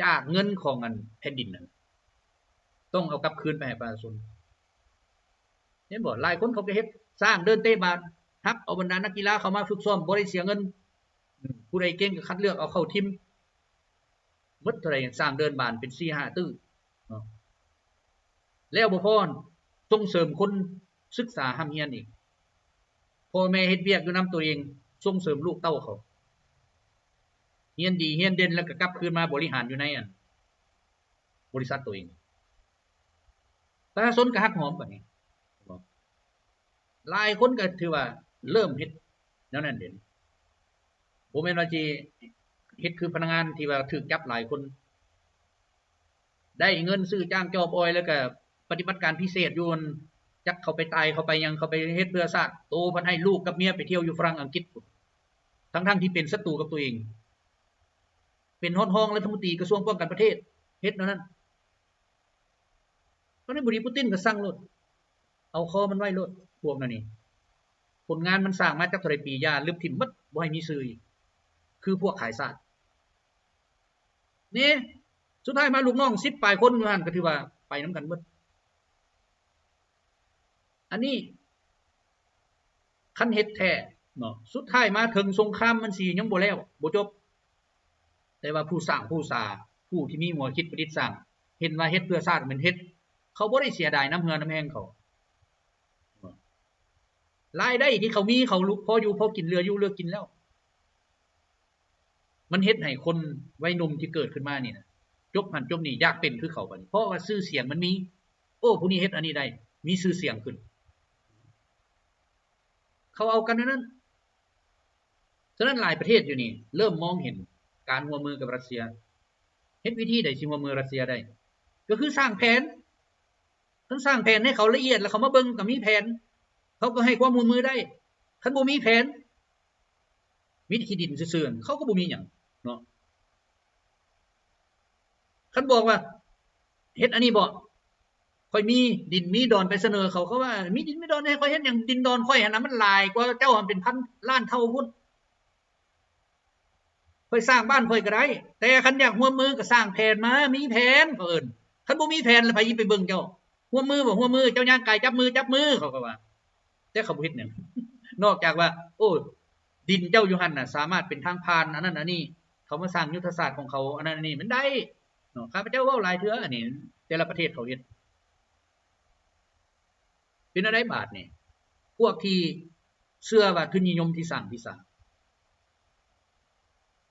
ຈາກເງິນຂອງອັນແຜ່ນດິນນັ້ນ ຕ້ອງເອົາກັບຄືນໄປໃຫ້ປະຊາຊົນ. ເຫັນບໍ່? ຫຼາຍຄົນເຂົາກໍເຮັດ, ສ້າງເດີ່ນເຕະບານ, ຮັບເອົາບັນດານັກກິລາເຂົ້າມາຝຶກຊ້ອມ ບໍ່ໄດ້ເສຍເງິນ. ອືມ ຜູ້ໃດເກັ່ງກໍຄັດເລືອກເອົາເຂົ້າທີມ. ໝົດເທົ່າໃດ? ສ້າງເດີ່ນບານເປັນສີ່ຫ້າຕື້ເນາະ. ແລ້ວບໍ່ພໍ, ສົ່ງເສີມຄົນສຶກສາຮ່ຳຮຽນອີກ. ພໍ່ແມ່ເຮັດວຽກຢູ່ນຳຕົວເອງ, ສົ່ງເສີມລູກເຕົ້າເຂົາ ຮຽນດີຮຽນເດັ່ນ ແລ້ວກໍກັບຄືນມາບໍລິຫານຢູ່ໃນອັນບໍລິສັດຕົວເອງ. ປະຊາຊົນກໍຮັກຫອມບາດນີ້. ຫຼາຍຄົນກໍຖືວ່າເລີ່ມເຮັດແນວນັ້ນເດ. ບໍ່ແມ່ນວ່າຊິເຮັດຄືພະນັກງານທີ່ວ່າຖືກຈັບຫຼາຍຄົນ, ໄດ້ເງິນຊື້ຈ້າງຈອບອອຍ ແລ້ວກໍປະຕິບັດການພິເສດຢູ່ ຈັກເຂົາໄປຕາຍ ເຂົາໄປຫຍັງ, ເຂົາໄປເຮັດເພື່ອຊາດ, ໂຕພັດໃຫ້ລູກກັບເມຍໄປທ່ຽວຢູ່ຝຣັ່ງອັງກິດພຸ້ນ, ທັງໆທີ່ເປັນສັດຕູກັບຕົວເອງ, ເປັນຮອດຮອງລັດຖະມົນຕີກະຊວງປ້ອງກັນປະເທດ ເຮັດແນວນັ້ນ. ປະທານາທິບໍດີປູຕິນກໍສັ່ງໂລດ, ເອົາຄໍມັນໄວ້ໂລດ ພວກນັ້ນນີ້. ຜົນງານມັນສ້າງມາຈັກເທົ່າໃດປີ ຢ່າລຶບຖິ້ມໝົດ, ບໍ່ໃຫ້ມີຊື່ອີກ, ຄືພວກຂາຍຊາດ. ນີ້ ສຸດທ້າຍມາລູກນ້ອງສິບປາຍຄົນຢູ່ຫັ້ນ ກໍຖືວ່າໄປນຳກັນໝົດ. ອັນນີ້ຄັນເຮັດແທ້ເນາະ ສຸດທ້າຍມາເຖິງສົງຄາມມັນຊິຍັງບໍ່ແລ້ວ ບໍ່ຈົບ. ແຕ່ວ່າຜູ້ສ້າງຜູ້ສາ ຜູ້ທີ່ມີຫົວຄິດປະດິດສ້າງ ເຫັນວ່າເຮັດເພື່ອຊາດແມ່ນເຮັດ ເຂົາບໍ່ໄດ້ເສຍດາຍນ້ຳເຫື່ອນ້ຳແຮງເຂົາ. ລາຍໄດ້ທີ່ເຂົາມີ ເຂົາລຸກພໍຢູ່ພໍກິນ ເຫຼືອຢູ່ເຫຼືອກິນແລ້ວ. ມັນເຮັດໃຫ້ຄົນໄວໜຸ່ມທີ່ເກີດຂຶ້ນມານີ້ນະ ຈົບຫັ້ນຈົບນີ້ ຢາກເປັນຄືເຂົາບັດນີ້ ເພາະວ່າຊື່ສຽງມັນມີ. ໂອ້ ຜູ້ນີ້ເຮັດອັນນີ້ໄດ້ ມີຊື່ສຽງຂຶ້ນ ເຂົາເອົາກັນແນວນັ້ນ. ສະນັ້ນຫຼາຍປະເທດຢູ່ນີ້ເລີ່ມມອງເຫັນການຮ່ວມມືກັບຣັດເຊຍ. ເຮັດວິທີໃດຊິຮ່ວມມືຣັດເຊຍໄດ້? ກໍຄືສ້າງແຜນ. ຄັນສ້າງແຜນໃຫ້ເຂົາລະອຽດ ແລ້ວເຂົາມາເບິ່ງກໍມີແຜນ ເຂົາກໍໃຫ້ຄວາມຮ່ວມມືໄດ້. ຄັນບໍ່ມີແຜນ ມີແຕ່ຂີ້ດິນຊື່ໆ ເຂົາກໍບໍ່ມີຫຍັງເນາະ. ຄັນບອກວ່າ ເຮັດອັນນີ້ບໍ່? ຂ້ອຍມີດິນມີດອນໄປສະເໜີເຂົາ ເຂົາວ່າ ມີດິນມີດອນໃຫ້ຂ້ອຍເຮັດຫຍັງ? ດິນດອນຂ້ອຍຫັ້ນນະ ມັນຫຼາຍກວ່າເຈົ້າຫັ້ນເປັນພັນລ້ານເທົ່າພຸ້ນ. ຂ້ອຍສ້າງບ້ານຂ້ອຍກໍໄດ້ ແຕ່ຄັນຢາກຮ່ວມມືກໍສ້າງແຜນມາ ມີແຜນ ເຂົາເອີ້ນ. ຄັນບໍ່ມີແຜນແລ້ວໃຜຊິໄປເບິ່ງເຈົ້າ? ຮ່ວມມືບໍ່? ຮ່ວມມື. ເຈົ້າຍ່າງກາຍຈັບມື ຈັບມື ເຂົາກໍວ່າ. ແຕ່ເຂົາບໍ່ເຮັດຫຍັງ ນອກຈາກວ່າ ໂອ້ ດິນເຈົ້າຢູ່ຫັ້ນນະ ສາມາດເປັນທາງຜ່ານ ອັນນັ້ນອັນນີ້ ເຂົາມາສ້າງຍຸດທະສາດຂອງເຂົາ ອັນນັ້ນອັນນີ້ ມັນໄດ້ເນາະ. ຂ້າພະເຈົ້າເວົ້າຫຼາຍເທື່ອ ອັນນີ້ແຕ່ລະປະເທດເຂົາເຮັດ. ເປັນແນວໃດບາດນີ້? ພວກທີ່ເຊື່ອວ່າທຶນນິຍົມທີ່ສ້າງທີ່ສາ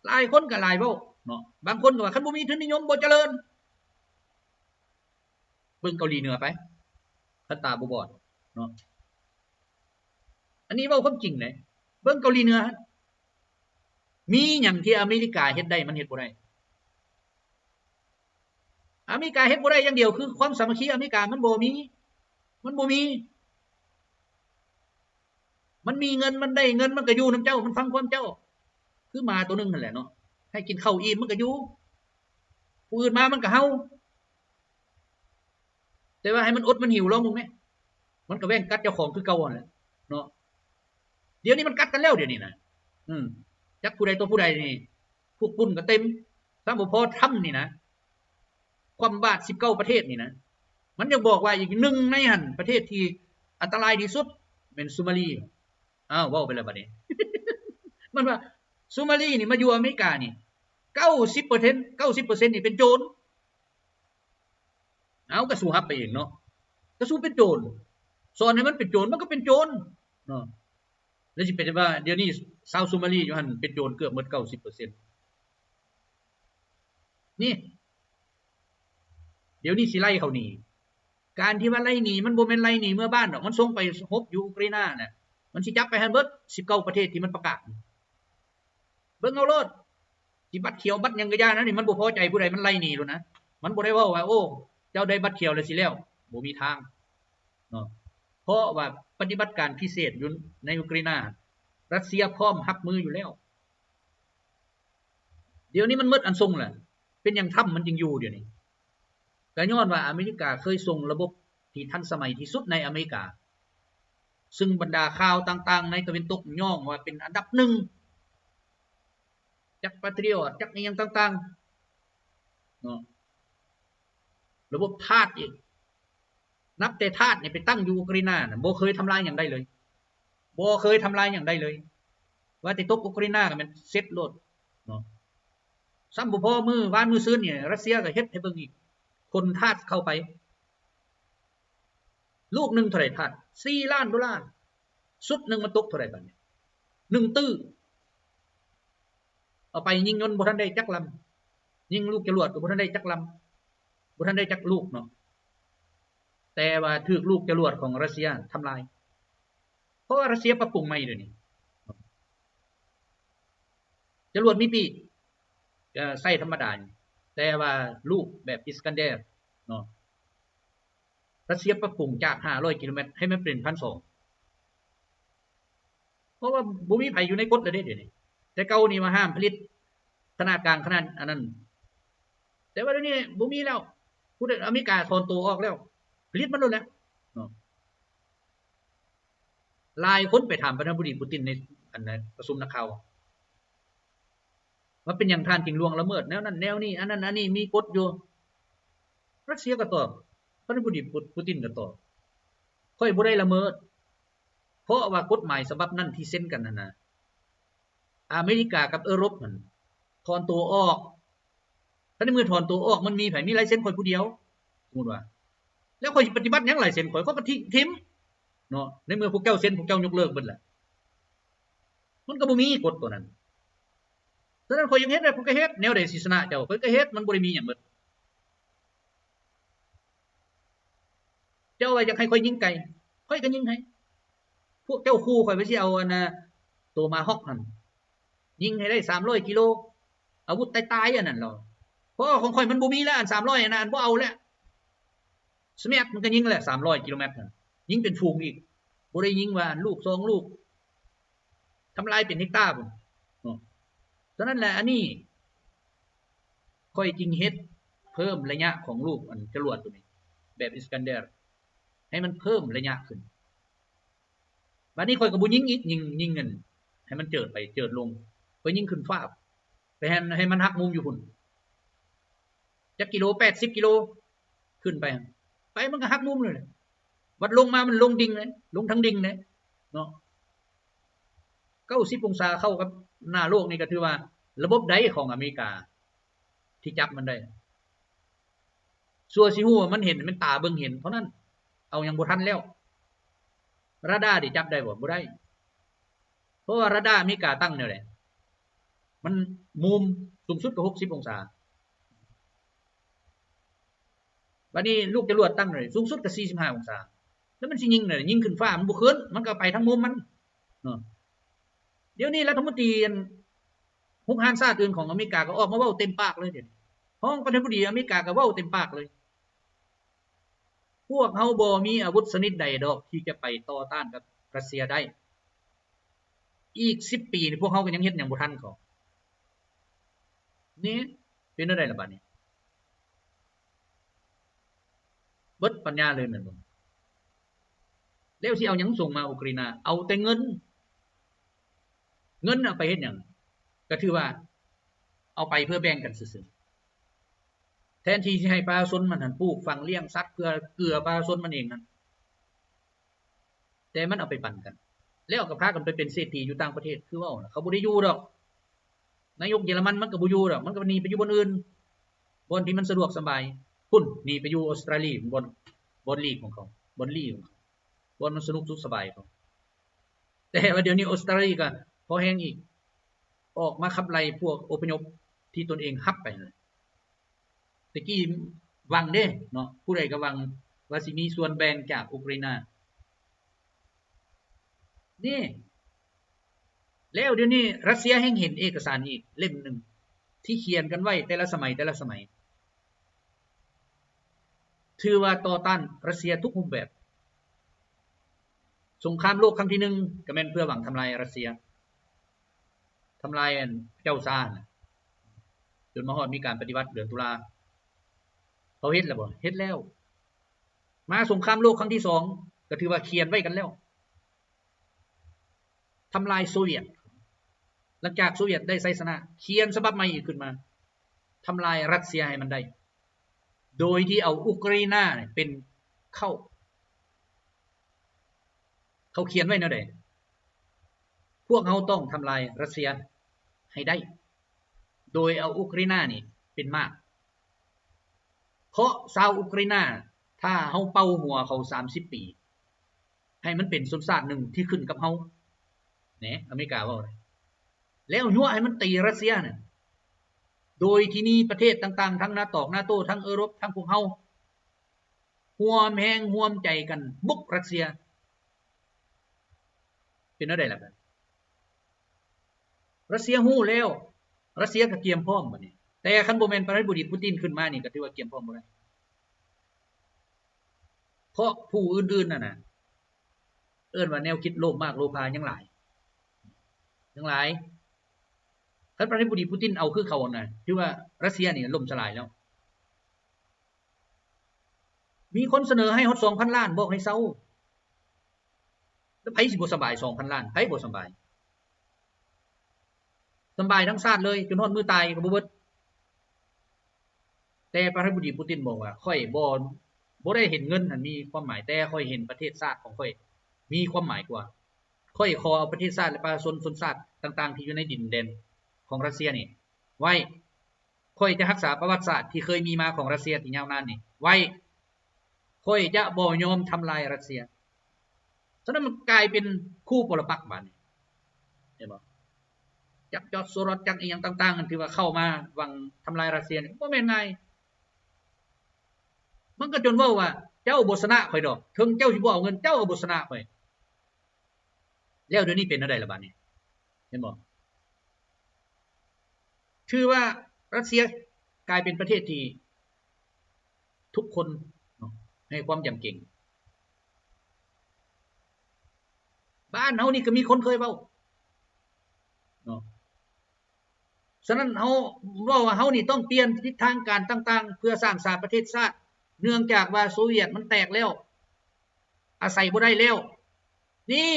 ຫຼາຍຄົນກໍຫຼາຍເວົ້າເນາະ. ບາງຄົນກໍວ່າ ຄັນບໍ່ມີທຶນນິຍົມບໍ່ຈະເລີນ. ເບິ່ງເກົາຫຼີເໜືອໄປ ຄັນຕາບໍ່ບອດເນາະ. ອັນນີ້ເວົ້າຄວາມຈິງເດ້. ເບິ່ງເກົາຫຼີເໜືອ ມີຫຍັງທີ່ອາເມລິກາເຮັດໄດ້ ມັນເຮັດບໍ່ໄດ້? ອາເມລິກາເຮັດບໍ່ໄດ້ຢ່າງດຽວ ຄືຄວາມສາມັກຄີອາເມລິກາມັນບໍ່ມີ ມັນບໍ່ມີ. ມັນມີເງິນ ມັນໄດ້ເງິນ ມັນກໍຢູ່ນຳເຈົ້າ ມັນຟັງຄວາມເຈົ້າ ຄືໝາໂຕໜຶ່ງຫັ້ນແຫຼະເນາະ. ໃຫ້ກິນເຂົ້າອີ່ມມັນກໍຢູ່ ຜູ້ອື່ນມາມັນກໍເຫົ່າ. ແຕ່ວ່າໃຫ້ມັນອົດມັນຫິວລອງເບິ່ງແມ ມັນກໍແວ່ງກັດເຈົ້າຂອງຄືເກົ່າຫັ້ນແຫຼະເນາະ. ດຽວນີ້ມັນກັດກັນແລ້ວ ດຽວນີ້ນະ. ອືມ ຈັກຜູ້ໃດຕໍ່ຜູ້ໃດນີ້ ພວກປຸ້ນກໍເຕັມ. ຊ້ຳບໍ່ພໍ ທຳນີ້ນະ ຄວ່ຳບາດສິບເກົ້າປະເທດນີ້ນະ. ມັນຍັງບອກວ່າອີກໜຶ່ງໃນຫັ້ນ ປະເທດທີ່ອັນຕະລາຍທີ່ສຸດແມ່ນຊູມາລີ. ອ້າວ ເວົ້າໄປແລ້ວບັດນີ້ ມັນວ່າຊູມາລີນີ້ມາຢູ່ອາເມລິການີ້ ເກົ້າສິບເປີເຊັນ ເກົ້າສິບເປີເຊັນນີ້ເປັນໂຈນ. ເອົາ ກະສູ້ຮັບໄປເອງເນາະ ກະສູ້ເປັນໂຈນ ສອນໃຫ້ມັນເປັນໂຈນ ມັນກໍເປັນໂຈນເນາະ. ແລ້ວຊິເປັນວ່າດຽວນີ້ຊາວຊູມາລີຢູ່ຫັ້ນເປັນໂຈນເກືອບໝົດເກົ້າສິບເປີເຊັນນີ້. ດຽວນີ້ຊິໄລ່ເຂົາໜີ ການທີ່ວ່າໄລ່ໜີ ມັນບໍ່ແມ່ນໄລ່ໜີເມືອບ້ານດອກ ມັນສົ່ງໄປຮົບຢູ່ອຸກຣາຍນານະ. ມັນຊິຈັບໄປຫັ້ນເບິດສິບເກົ້າປະເທດທີ່ມັນປະກາດ. ເບິ່ງເອົາໂລດ ຊິບັດຂຽວບັດຫຍັງກໍຢ່ານະ ນີ້ມັນບໍ່ພໍໃຈຜູ້ໃດ ມັນໄລ່ໜີໂລດນະ. ມັນບໍ່ໄດ້ເວົ້າວ່າ ໂອ້ ເຈົ້າໄດ້ບັດຂຽວແລ້ວຊິແລ້ວ ບໍ່ມີທາງເນາະ. ເພາະວ່າປະຕິບັດການພິເສດຢູ່ໃນອຸກຣາຍນາ ຣັດເຊຍພ້ອມຮັບມືຢູ່ແລ້ວ. ດຽວນີ້ມັນໝົດອັນສົ່ງແລ້ວ ເປັນຫຍັງຖ້ຳມັນຈຶ່ງຢູ່ດຽວນີ້? ກໍຍ້ອນວ່າອາເມລິກາເຄີຍສົ່ງລະບົບທີ່ທັນສະໄໝທີ່ສຸດໃນອາເມລິກາ ຊຶ່ງບັນດາຂ່າວຕ່າງໆໃນຕາເວັນຕົກຍ້ອງວ່າເປັນອັນດັບໜຶ່ງ ຈັກປາຕຣິອອດ ຈັກອີ່ຫຍັງຕ່າງໆເນາະ. ລະບົບທາດອີກ ນັບແຕ່ທາດນີ້ໄປຕັ້ງຢູ່ອຸກຣາຍນານະ ບໍ່ເຄີຍທຳລາຍຫຍັງໄດ້ເລີຍ ບໍ່ເຄີຍທຳລາຍຫຍັງໄດ້ເລີຍ. ວ່າແຕ່ຕົກອຸກຣາຍນາກໍແມ່ນເສັດໂລດເນາະ. ຊ້ຳບໍ່ພໍ ມື້ວານມື້ຊືນນີ້ ຣັດເຊຍກໍເຮັດໃຫ້ເບິ່ງອີກ ຂົນທາດເຂົ້າໄປ ລູກໜຶ່ງເທົ່າໃດທາດ? ສີ່ລ້ານໂດລາ. ຊຸດໜຶ່ງມັນຕົກເທົ່າໃດບາດນີ້? ໜຶ່ງຕື້. ເອົາໄປຍິງຍົນບໍ່ທັນໄດ້ຈັກລຳ ຍິງລູກຈະຫຼວດກໍບໍ່ທັນໄດ້ຈັກລຳ ບໍ່ທັນໄດ້ຈັກລູກເນາະ. ແຕ່ວ່າຖືກລູກຈະຫຼວດຂອງຣັດເຊຍທຳລາຍ ເພາະວ່າຣັດເຊຍປັບປຸງໃໝ່ດຽວນີ້. ຈະຫຼວດມີປີກ ເອີ ໃຊ້ທຳມະດາ ແຕ່ວ່າລູກແບບ Iskander ເນາະ ຣັດເຊຍປັບປຸງຈາກຫ້າຮ້ອຍກິໂລແມັດໃຫ້ມັນເປັນພັນສອງ ເພາະວ່າບໍ່ມີໃຜຢູ່ໃນກົດແລ້ວເດ້ດຽວນີ້. ແຕ່ເກົ່ານີ້ວ່າຫ້າມຜະລິດຂະໜາດກາງ ຂະໜາດອັນນັ້ນ ແຕ່ວ່າດຽວນີ້ບໍ່ມີແລ້ວ ຜູ້ໃດ ອາເມລິກາຖອນໂຕອອກແລ້ວ ຜະລິດມັນໂລດແລ້ວເນາະ. ຫຼາຍຄົນໄປຖາມປະທານາທິບໍດີປູຕິນໃນ ອັນ ປະຊຸມນັກຂ່າວ ວ່າເປັນຫຍັງທ່ານຈຶ່ງລ່ວງລະເມີດແນວນັ້ນແນວນີ້ ອັນນັ້ນອັນນີ້ ມີກົດຢູ່. ຣັດເຊຍກໍຕອບ ປະທານາທິບໍດີປູຕິນກໍຕອບ ຂ້ອຍບໍ່ໄດ້ລະເມີດ ເພາະວ່າກົດໝາຍສະບັບນັ້ນທີ່ເຊັນກັນຫັ້ນນະ ອາເມລິກາກັບເອີຣົບຫັ້ນຖອນໂຕອອກ. ຄັນໃນເມື່ອຖອນໂຕອອກ ມັນມີໃຜມີລາຍເຊັນຂ້ອຍຜູ້ດຽວ ສົມມຸດວ່າ ແລ້ວຂ້ອຍຊິປະຕິບັດຫຍັງລາຍເຊັນຂ້ອຍ? ຂ້ອຍກໍຖິ້ມເນາະ. ໃນເມື່ອພວກເຈົ້າເຊັນ ພວກເຈົ້າຍົກເລີກເບິດແຫຼະ. ມັນກໍບໍ່ມີກົດຕົວນັ້ນ. ສະນັ້ນ ຂ້ອຍຢາກເຮັດໃດ ຂ້ອຍກໍເຮັດ, ແນວໃດຊິຊະນະເຈົ້າ ຂ້ອຍກໍເຮັດ, ມັນບໍ່ໄດ້ມີຫຍັງເບິດ. ເຈົ້າວ່າຢາກໃຫ້ຂ້ອຍຍິງໄກ ຂ້ອຍກໍຍິງໃຫ້. ພວກເຈົ້າຂູ່ຂ້ອຍວ່າຊິເອົາອັນນ່າ ໂຕມາຮອກຫັ້ນ ຍິງໃຫ້ໄດ້ສາມຮ້ອຍກິໂລ ອາວຸດຕາຍໆ ອັນນັ້ນເນາະ. ເພາະວ່າຂອງຂ້ອຍມັນບໍ່ມີແລ້ວ ອັນສາມຮ້ອຍອັນນັ້ນ ອັນບໍ່ເອົາແລ້ວ. ສະແມັດມັນກໍຍິງແຫຼະ ສາມຮ້ອຍກິໂລແມັດຫັ້ນ ຍິງເປັນຝູງອີກ ບໍ່ໄດ້ຍິງວ່າອັນລູກສອງລູກ ທຳລາຍເປັນເຮັກຕາພຸ້ນເນາະ. ສະນັ້ນແຫຼະ ອັນນີ້ຂ້ອຍຈຶ່ງເຮັດເພີ່ມໄລຍະຂອງລູກອັນຈະຫຼວດໂຕນີ້ ແບບ Iskander ໃຫ້ມັນເພີ່ມໄລຍະຂຶ້ນ. ບາດນີ້ຂ້ອຍກໍບໍ່ຍິງອີກ ຍິງ ຍິງເງິນໃຫ້ມັນເຈີດໄປເຈີດລົງ ຂ້ອຍຍິງຂຶ້ນຟ້າ ໄປໃຫ້ ໃຫ້ມັນຫັກມຸມຢູ່ພຸ້ນ ຈັກກິໂລ ແປດສິບກິໂລ ຂຶ້ນໄປ ໄປມັນກໍຫັກມຸມເລີຍ ວັດລົງມາມັນລົງດິ່ງເລີຍ ລົງທາງດິ່ງເລີຍເນາະ. ເກົ້າສິບອົງສາເຂົ້າກັບໜ້າໂລກນີ້ ກໍຖືວ່າລະບົບໃດຂອງອາເມລິກາທີ່ຈັບມັນໄດ້? ຊົ່ວຊິຮູ້ວ່າມັນເຫັນ ແມ່ນຕາເບິ່ງເຫັນເທົ່ານັ້ນ ເອົາຫຍັງບໍ່ທັນແລ້ວ. ຣາດາໄດ້ຈັບໄດ້ບໍ່? ບໍ່ໄດ້. ເພາະວ່າຣາດາອາເມລິກາຕັ້ງແນວໃດ? ມັນມຸມສູງສຸດກໍຫົກສິບອົງສາ. ບາດນີ້ລູກຈະຫຼວດຕັ້ງແນວໃດ? ສູງສຸດກໍສີ່ສິບຫ້າອົງສາ. ແລ້ວມັນຊິຍິງແນວໃດ? ຍິງຂຶ້ນຟ້າມັນບໍ່ຂຶ້ນ ມັນກໍໄປທາງມຸມມັນເນາະ. ດຽວນີ້ລັດຖະມົນຕີອັນ ຮຸກຮານຊາດອື່ນຂອງອາເມລິກາກໍອອກມາເວົ້າເຕັມປາກເລີຍ ດຽວນີ້ຮອງປະທານາທິບໍດີອາເມລິກາກໍເວົ້າເຕັມປາກເລີຍ. ພວກເຮົາບໍ່ມີອາວຸດຊະນິດໃດດອກທີ່ຈະໄປຕໍ່ຕ້ານກັບຣັດເຊຍໄດ້. ອີກສິບປີນີ້ ພວກເຮົາກໍຍັງເຮັດຫຍັງບໍ່ທັນເຂົາ. ນີ້ເປັນແນວໃດລະບາດນີ້? ເບິດປັນຍາເລີຍແມ່ນບໍ່? ແລ້ວຊິເອົາຫຍັງສົ່ງມາອູກຣາຍນາ? ເອົາແຕ່ເງິນ. ເງິນເອົາໄປເຮັດຫຍັງ? ກໍຖືວ່າເອົາໄປເພື່ອແບ່ງກັນຊື່ໆ. ແທນທີ່ຊິໃຫ້ປະຊາຊົນມັນຫັ້ນປູກຝັງລ້ຽງສັດເພື່ອເກືອປະຊາຊົນມັນເອງຫັ້ນ ແຕ່ມັນເອົາໄປປັນກັນ ແລ້ວກໍພາກັນໄປເປັນເສດຖີຢູ່ຕ່າງປະເທດ. ຄືເວົ້ານະ ເຂົາບໍ່ໄດ້ຢູ່ດອກ. ນາຍົກເຢຍລະມັນມັນກໍບໍ່ຢູ່ດອກ ມັນກໍໜີໄປຢູ່ບ່ອນອື່ນ ບ່ອນທີ່ມັນສະດວກສະບາຍ. ພຸ້ນ ໜີໄປຢູ່ອົດສະຕຣາລີ ບ່ອນ ບ່ອນຫຼີກຂອງເຂົາ ບ່ອນລີຂອງເຂົາ ບ່ອນມັນສະໜຸກສຸກສະບາຍຂອງ. ແຕ່ວ່າດຽວນີ້ອົດສະຕຣາລີກໍພໍແຮງອີກ ອອກມາຂັບໄລ່ພວກອົບພະຍົບທີ່ຕົນເອງຮັບໄປນັ້ນ. ແຕ່ກີ້ຫວັງເດ້ເນາະ ຜູ້ໃດກໍຫວັງວ່າຊິມີສ່ວນແບ່ງຈາກອຸກຣາຍນາ. ນີ້ ແລ້ວດຽວນີ້ຣັດເຊຍແຮ່ງເຫັນເອກະສານອີກເຫຼັ້ມໜຶ່ງ ທີ່ຂຽນກັນໄວ້ແຕ່ລະສະໄໝ ແຕ່ລະສະໄໝ. ຖືວ່າຕໍ່ຕ້ານຣັດເຊຍທຸກຮູບແບບ. ສົງຄາມໂລກຄັ້ງທີໜຶ່ງ ກໍແມ່ນເພື່ອຫວັງທຳລາຍຣັດເຊຍ, ທຳລາຍອັນເຈົ້າຊານະ, ຈົນມາຮອດມີການປະຕິວັດເດືອນຕຸລາ. ເຂົາເຮັດແລ້ວບໍ່? ເຮັດແລ້ວ. ມາສົງຄາມໂລກຄັ້ງທີສອງ ກໍຖືວ່າຂຽນໄວ້ກັນແລ້ວ. ທຳລາຍໂຊວຽດ. ຫຼັງຈາກໂຊວຽດໄດ້ໄຊຊະນະ, ຂຽນສະບັບໃໝ່ອີກຂຶ້ນມາ, ທຳລາຍຣັດເຊຍໃຫ້ມັນໄດ້ ໂດຍທີ່ເອົາອຸກຣາຍນາເປັນເຄົ້າ. ເຂົາຂຽນໄວ້ແນວໃດ? ພວກເຮົາຕ້ອງທຳລາຍຣັດເຊຍໃຫ້ໄດ້ ໂດຍເອົາອຸກຣາຍນານີ້ເປັນໝາກ. ເພາະຊາວອຸກຣາຍນາ ຖ້າເຮົາເປົ່າຫົວເຂົາສາມສິບປີ ໃຫ້ມັນເປັນຊົນຊາດໜຶ່ງທີ່ຂຶ້ນກັບເຮົາ ແນ ອາເມລິກາເວົ້າ ແລ້ວຍົວະໃຫ້ມັນຕີຣັດເຊຍນະ ໂດຍທີ່ມີປະເທດຕ່າງໆ ທັງນາຕອກ ນາໂຕ ທັງເອີຣົບ ທັງພວກເຮົາ ຮ່ວມແຮງຮ່ວມໃຈກັນບຸກຣັດເຊຍ ເປັນແນວໃດລະ? ຣັດເຊຍຮູ້ແລ້ວ, ຣັດເຊຍກໍກຽມພ້ອມບັດນີ້. ແຕ່ຄັນບໍ່ແມ່ນປະທານາທິບໍດີປູຕິນຂຶ້ນມານີ້ ກໍຖືວ່າກຽມພ້ອມບໍ່ໄດ້. ເພາະຜູ້ອື່ນໆນັ້ນນະ ເອີ້ນວ່າແນວຄິດໂລບມາກໂລພາຍັງຫຼາຍ, ຍັງຫຼາຍ. ຄັນປະທານາທິບໍດີປູຕິນເອົາຄືເຂົານະ ຖືວ່າຣັດເຊຍນີ້ລົ້ມສະຫຼາຍແລ້ວ. ມີຄົນສະເໜີໃຫ້ຮອດສອງພັນລ້ານ ບອກໃຫ້ເຊົາ. ແລ້ວໃຜຊິບໍ່ສະບາຍ ສອງພັນລ້ານ ໃຜບໍ່ສະບາຍ? ສະບາຍທັງຊາດເລີຍ ຈົນຮອດມື້ຕາຍກໍບໍ່ເບິດ. ແຕ່ປະທານາທິບໍດີປູຕິນບອກວ່າ ຂ້ອຍບໍ່ ບໍ່ໄດ້ເຫັນເງິນຫັ້ນມີຄວາມໝາຍ, ແຕ່ຂ້ອຍເຫັນປະເທດຊາດຂອງຂ້ອຍມີຄວາມໝາຍກວ່າ. ຂ້ອຍຂໍເອົາປະເທດຊາດ ແລະ ປະຊາຊົນຊົນຊາດຕ່າງໆ ທີ່ຢູ່ໃນດິນແດນຂອງຣັດເຊຍນີ້ໄວ້. ຂ້ອຍຈະຮັກສາປະຫວັດສາດທີ່ເຄີຍມີມາຂອງຣັດເຊຍທີ່ຍາວນານນີ້ໄວ້. ຂ້ອຍຈະບໍ່ຍອມທຳລາຍຣັດເຊຍ. ສະນັ້ນມັນກາຍເປັນຄູ່ປໍລະປັກບາດນີ້ ເຫັນບໍ່? ຈັກຈອດໂຊຣອດ ຈັກອີ່ຫຍັງຕ່າງໆ ທີ່ວ່າເຂົ້າມາຫວັງທຳລາຍຣັດເຊຍນີ້ ບໍ່ແມ່ນງ່າຍ. ມັນກໍຈົນເວົ້າວ່າ ເຈົ້າບໍ່ຊະນະຂ້ອຍດອກ, ເຖິງເຈົ້າຊິບໍ່ເອົາເງິນ ເຈົ້າກໍບໍ່ຊະນະຂ້ອຍ. ແລ້ວດຽວນີ້ເປັນແນວໃດລະບາດນີ້ ເຫັນບໍ່? ຖືວ່າຣັດເຊຍກາຍເປັນປະເທດທີ່ທຸກຄົນເນາະ ໃຫ້ຄວາມຢຳເກງ. ບ້ານເຮົານີ້ກໍມີຄົນເຄີຍເວົ້າເນາະ. ສະນັ້ນເຮົາເວົ້າວ່າເຮົານີ້ຕ້ອງປ່ຽນທິດທາງການຕ່າງໆ ເພື່ອສ້າງສາປະເທດຊາດ, ເນື່ອງຈາກວ່າໂຊວຽດມັນແຕກແລ້ວ, ອາໄສບໍ່ໄດ້ແລ້ວ. ນີ້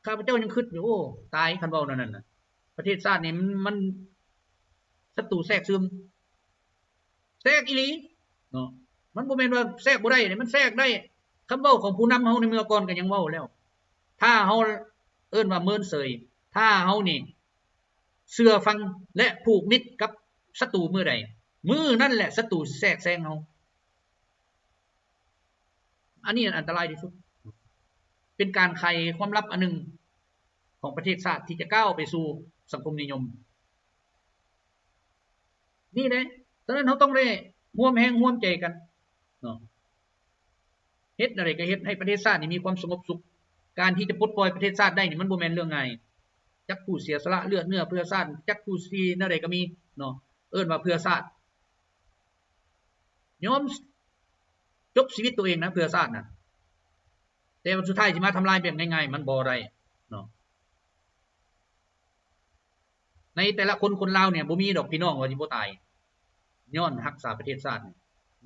ຂ້າພະເຈົ້າຍັງຄິດຢູ່ ໂອ້ ຕາຍ ຄັນເວົ້າແນວນັ້ນນະ. ປະເທດຊາດນີ້ມັນ ມັນສັດຕູແຊກຊຶມ ແຊກອີ່ຫຼີເນາະ. ມັນບໍ່ແມ່ນວ່າແຊກບໍ່ໄດ້ເດ້ ມັນແຊກໄດ້. ຄຳເວົ້າຂອງຜູ້ນຳເຮົາໃນເມື່ອກ່ອນກໍຍັງເວົ້າແລ້ວ ຖ້າເຮົາເອີ້ນວ່າເມີນເສີຍ, ຖ້າເຮົານີ້ເຊື່ອຟັງ ແລະ ຜູກມິດກັບສັດຕູມື້ໃດ, ມື້ນັ້ນແຫຼະສັດຕູແຊກແຊງເຮົາ. ອັນນີ້ອັນຕະລາຍທີ່ສຸດ ເປັນການໄຂຄວາມລັບອັນໜຶ່ງຂອງປະເທດຊາດທີ່ຈະກ້າວໄປສູ່ສັງຄົມນິຍົມນີ້ເດ້. ສະນັ້ນເຮົາຕ້ອງໄດ້ຮ່ວມແຮງຮ່ວມໃຈກັນເນາະ ເຮັດແນວໃດກໍເຮັດໃຫ້ປະເທດຊາດນີ້ມີຄວາມສະຫງົບສຸກ. ການທີ່ຈະປົດປ່ອຍປະເທດຊາດໄດ້ນີ້ ມັນບໍ່ແມ່ນເລື່ອງງ່າຍ. ຈັກຜູ້ເສຍສະຫຼະເລືອດເນື້ອເພື່ອຊາດ, ຈັກຜູ້ທີ່ແນວໃດກໍມີເນາະ, ເອີ້ນວ່າເພື່ອຊາດ. ຍອມຈົບຊີວິດຕົວເອງນະ ເພື່ອຊາດນະ, ແຕ່ວ່າສຸດທ້າຍຊິມາທຳລາຍແບບງ່າຍໆ ມັນບໍ່ໄດ້ເນາະ. ໃນແຕ່ລະຄົນ ຄົນລາວນີ້ ບໍ່ມີດອກພີ່ນ້ອງວ່າຊິບໍ່ຕາຍ ຍ້ອນຮັກສາປະເທດຊາດນີ້,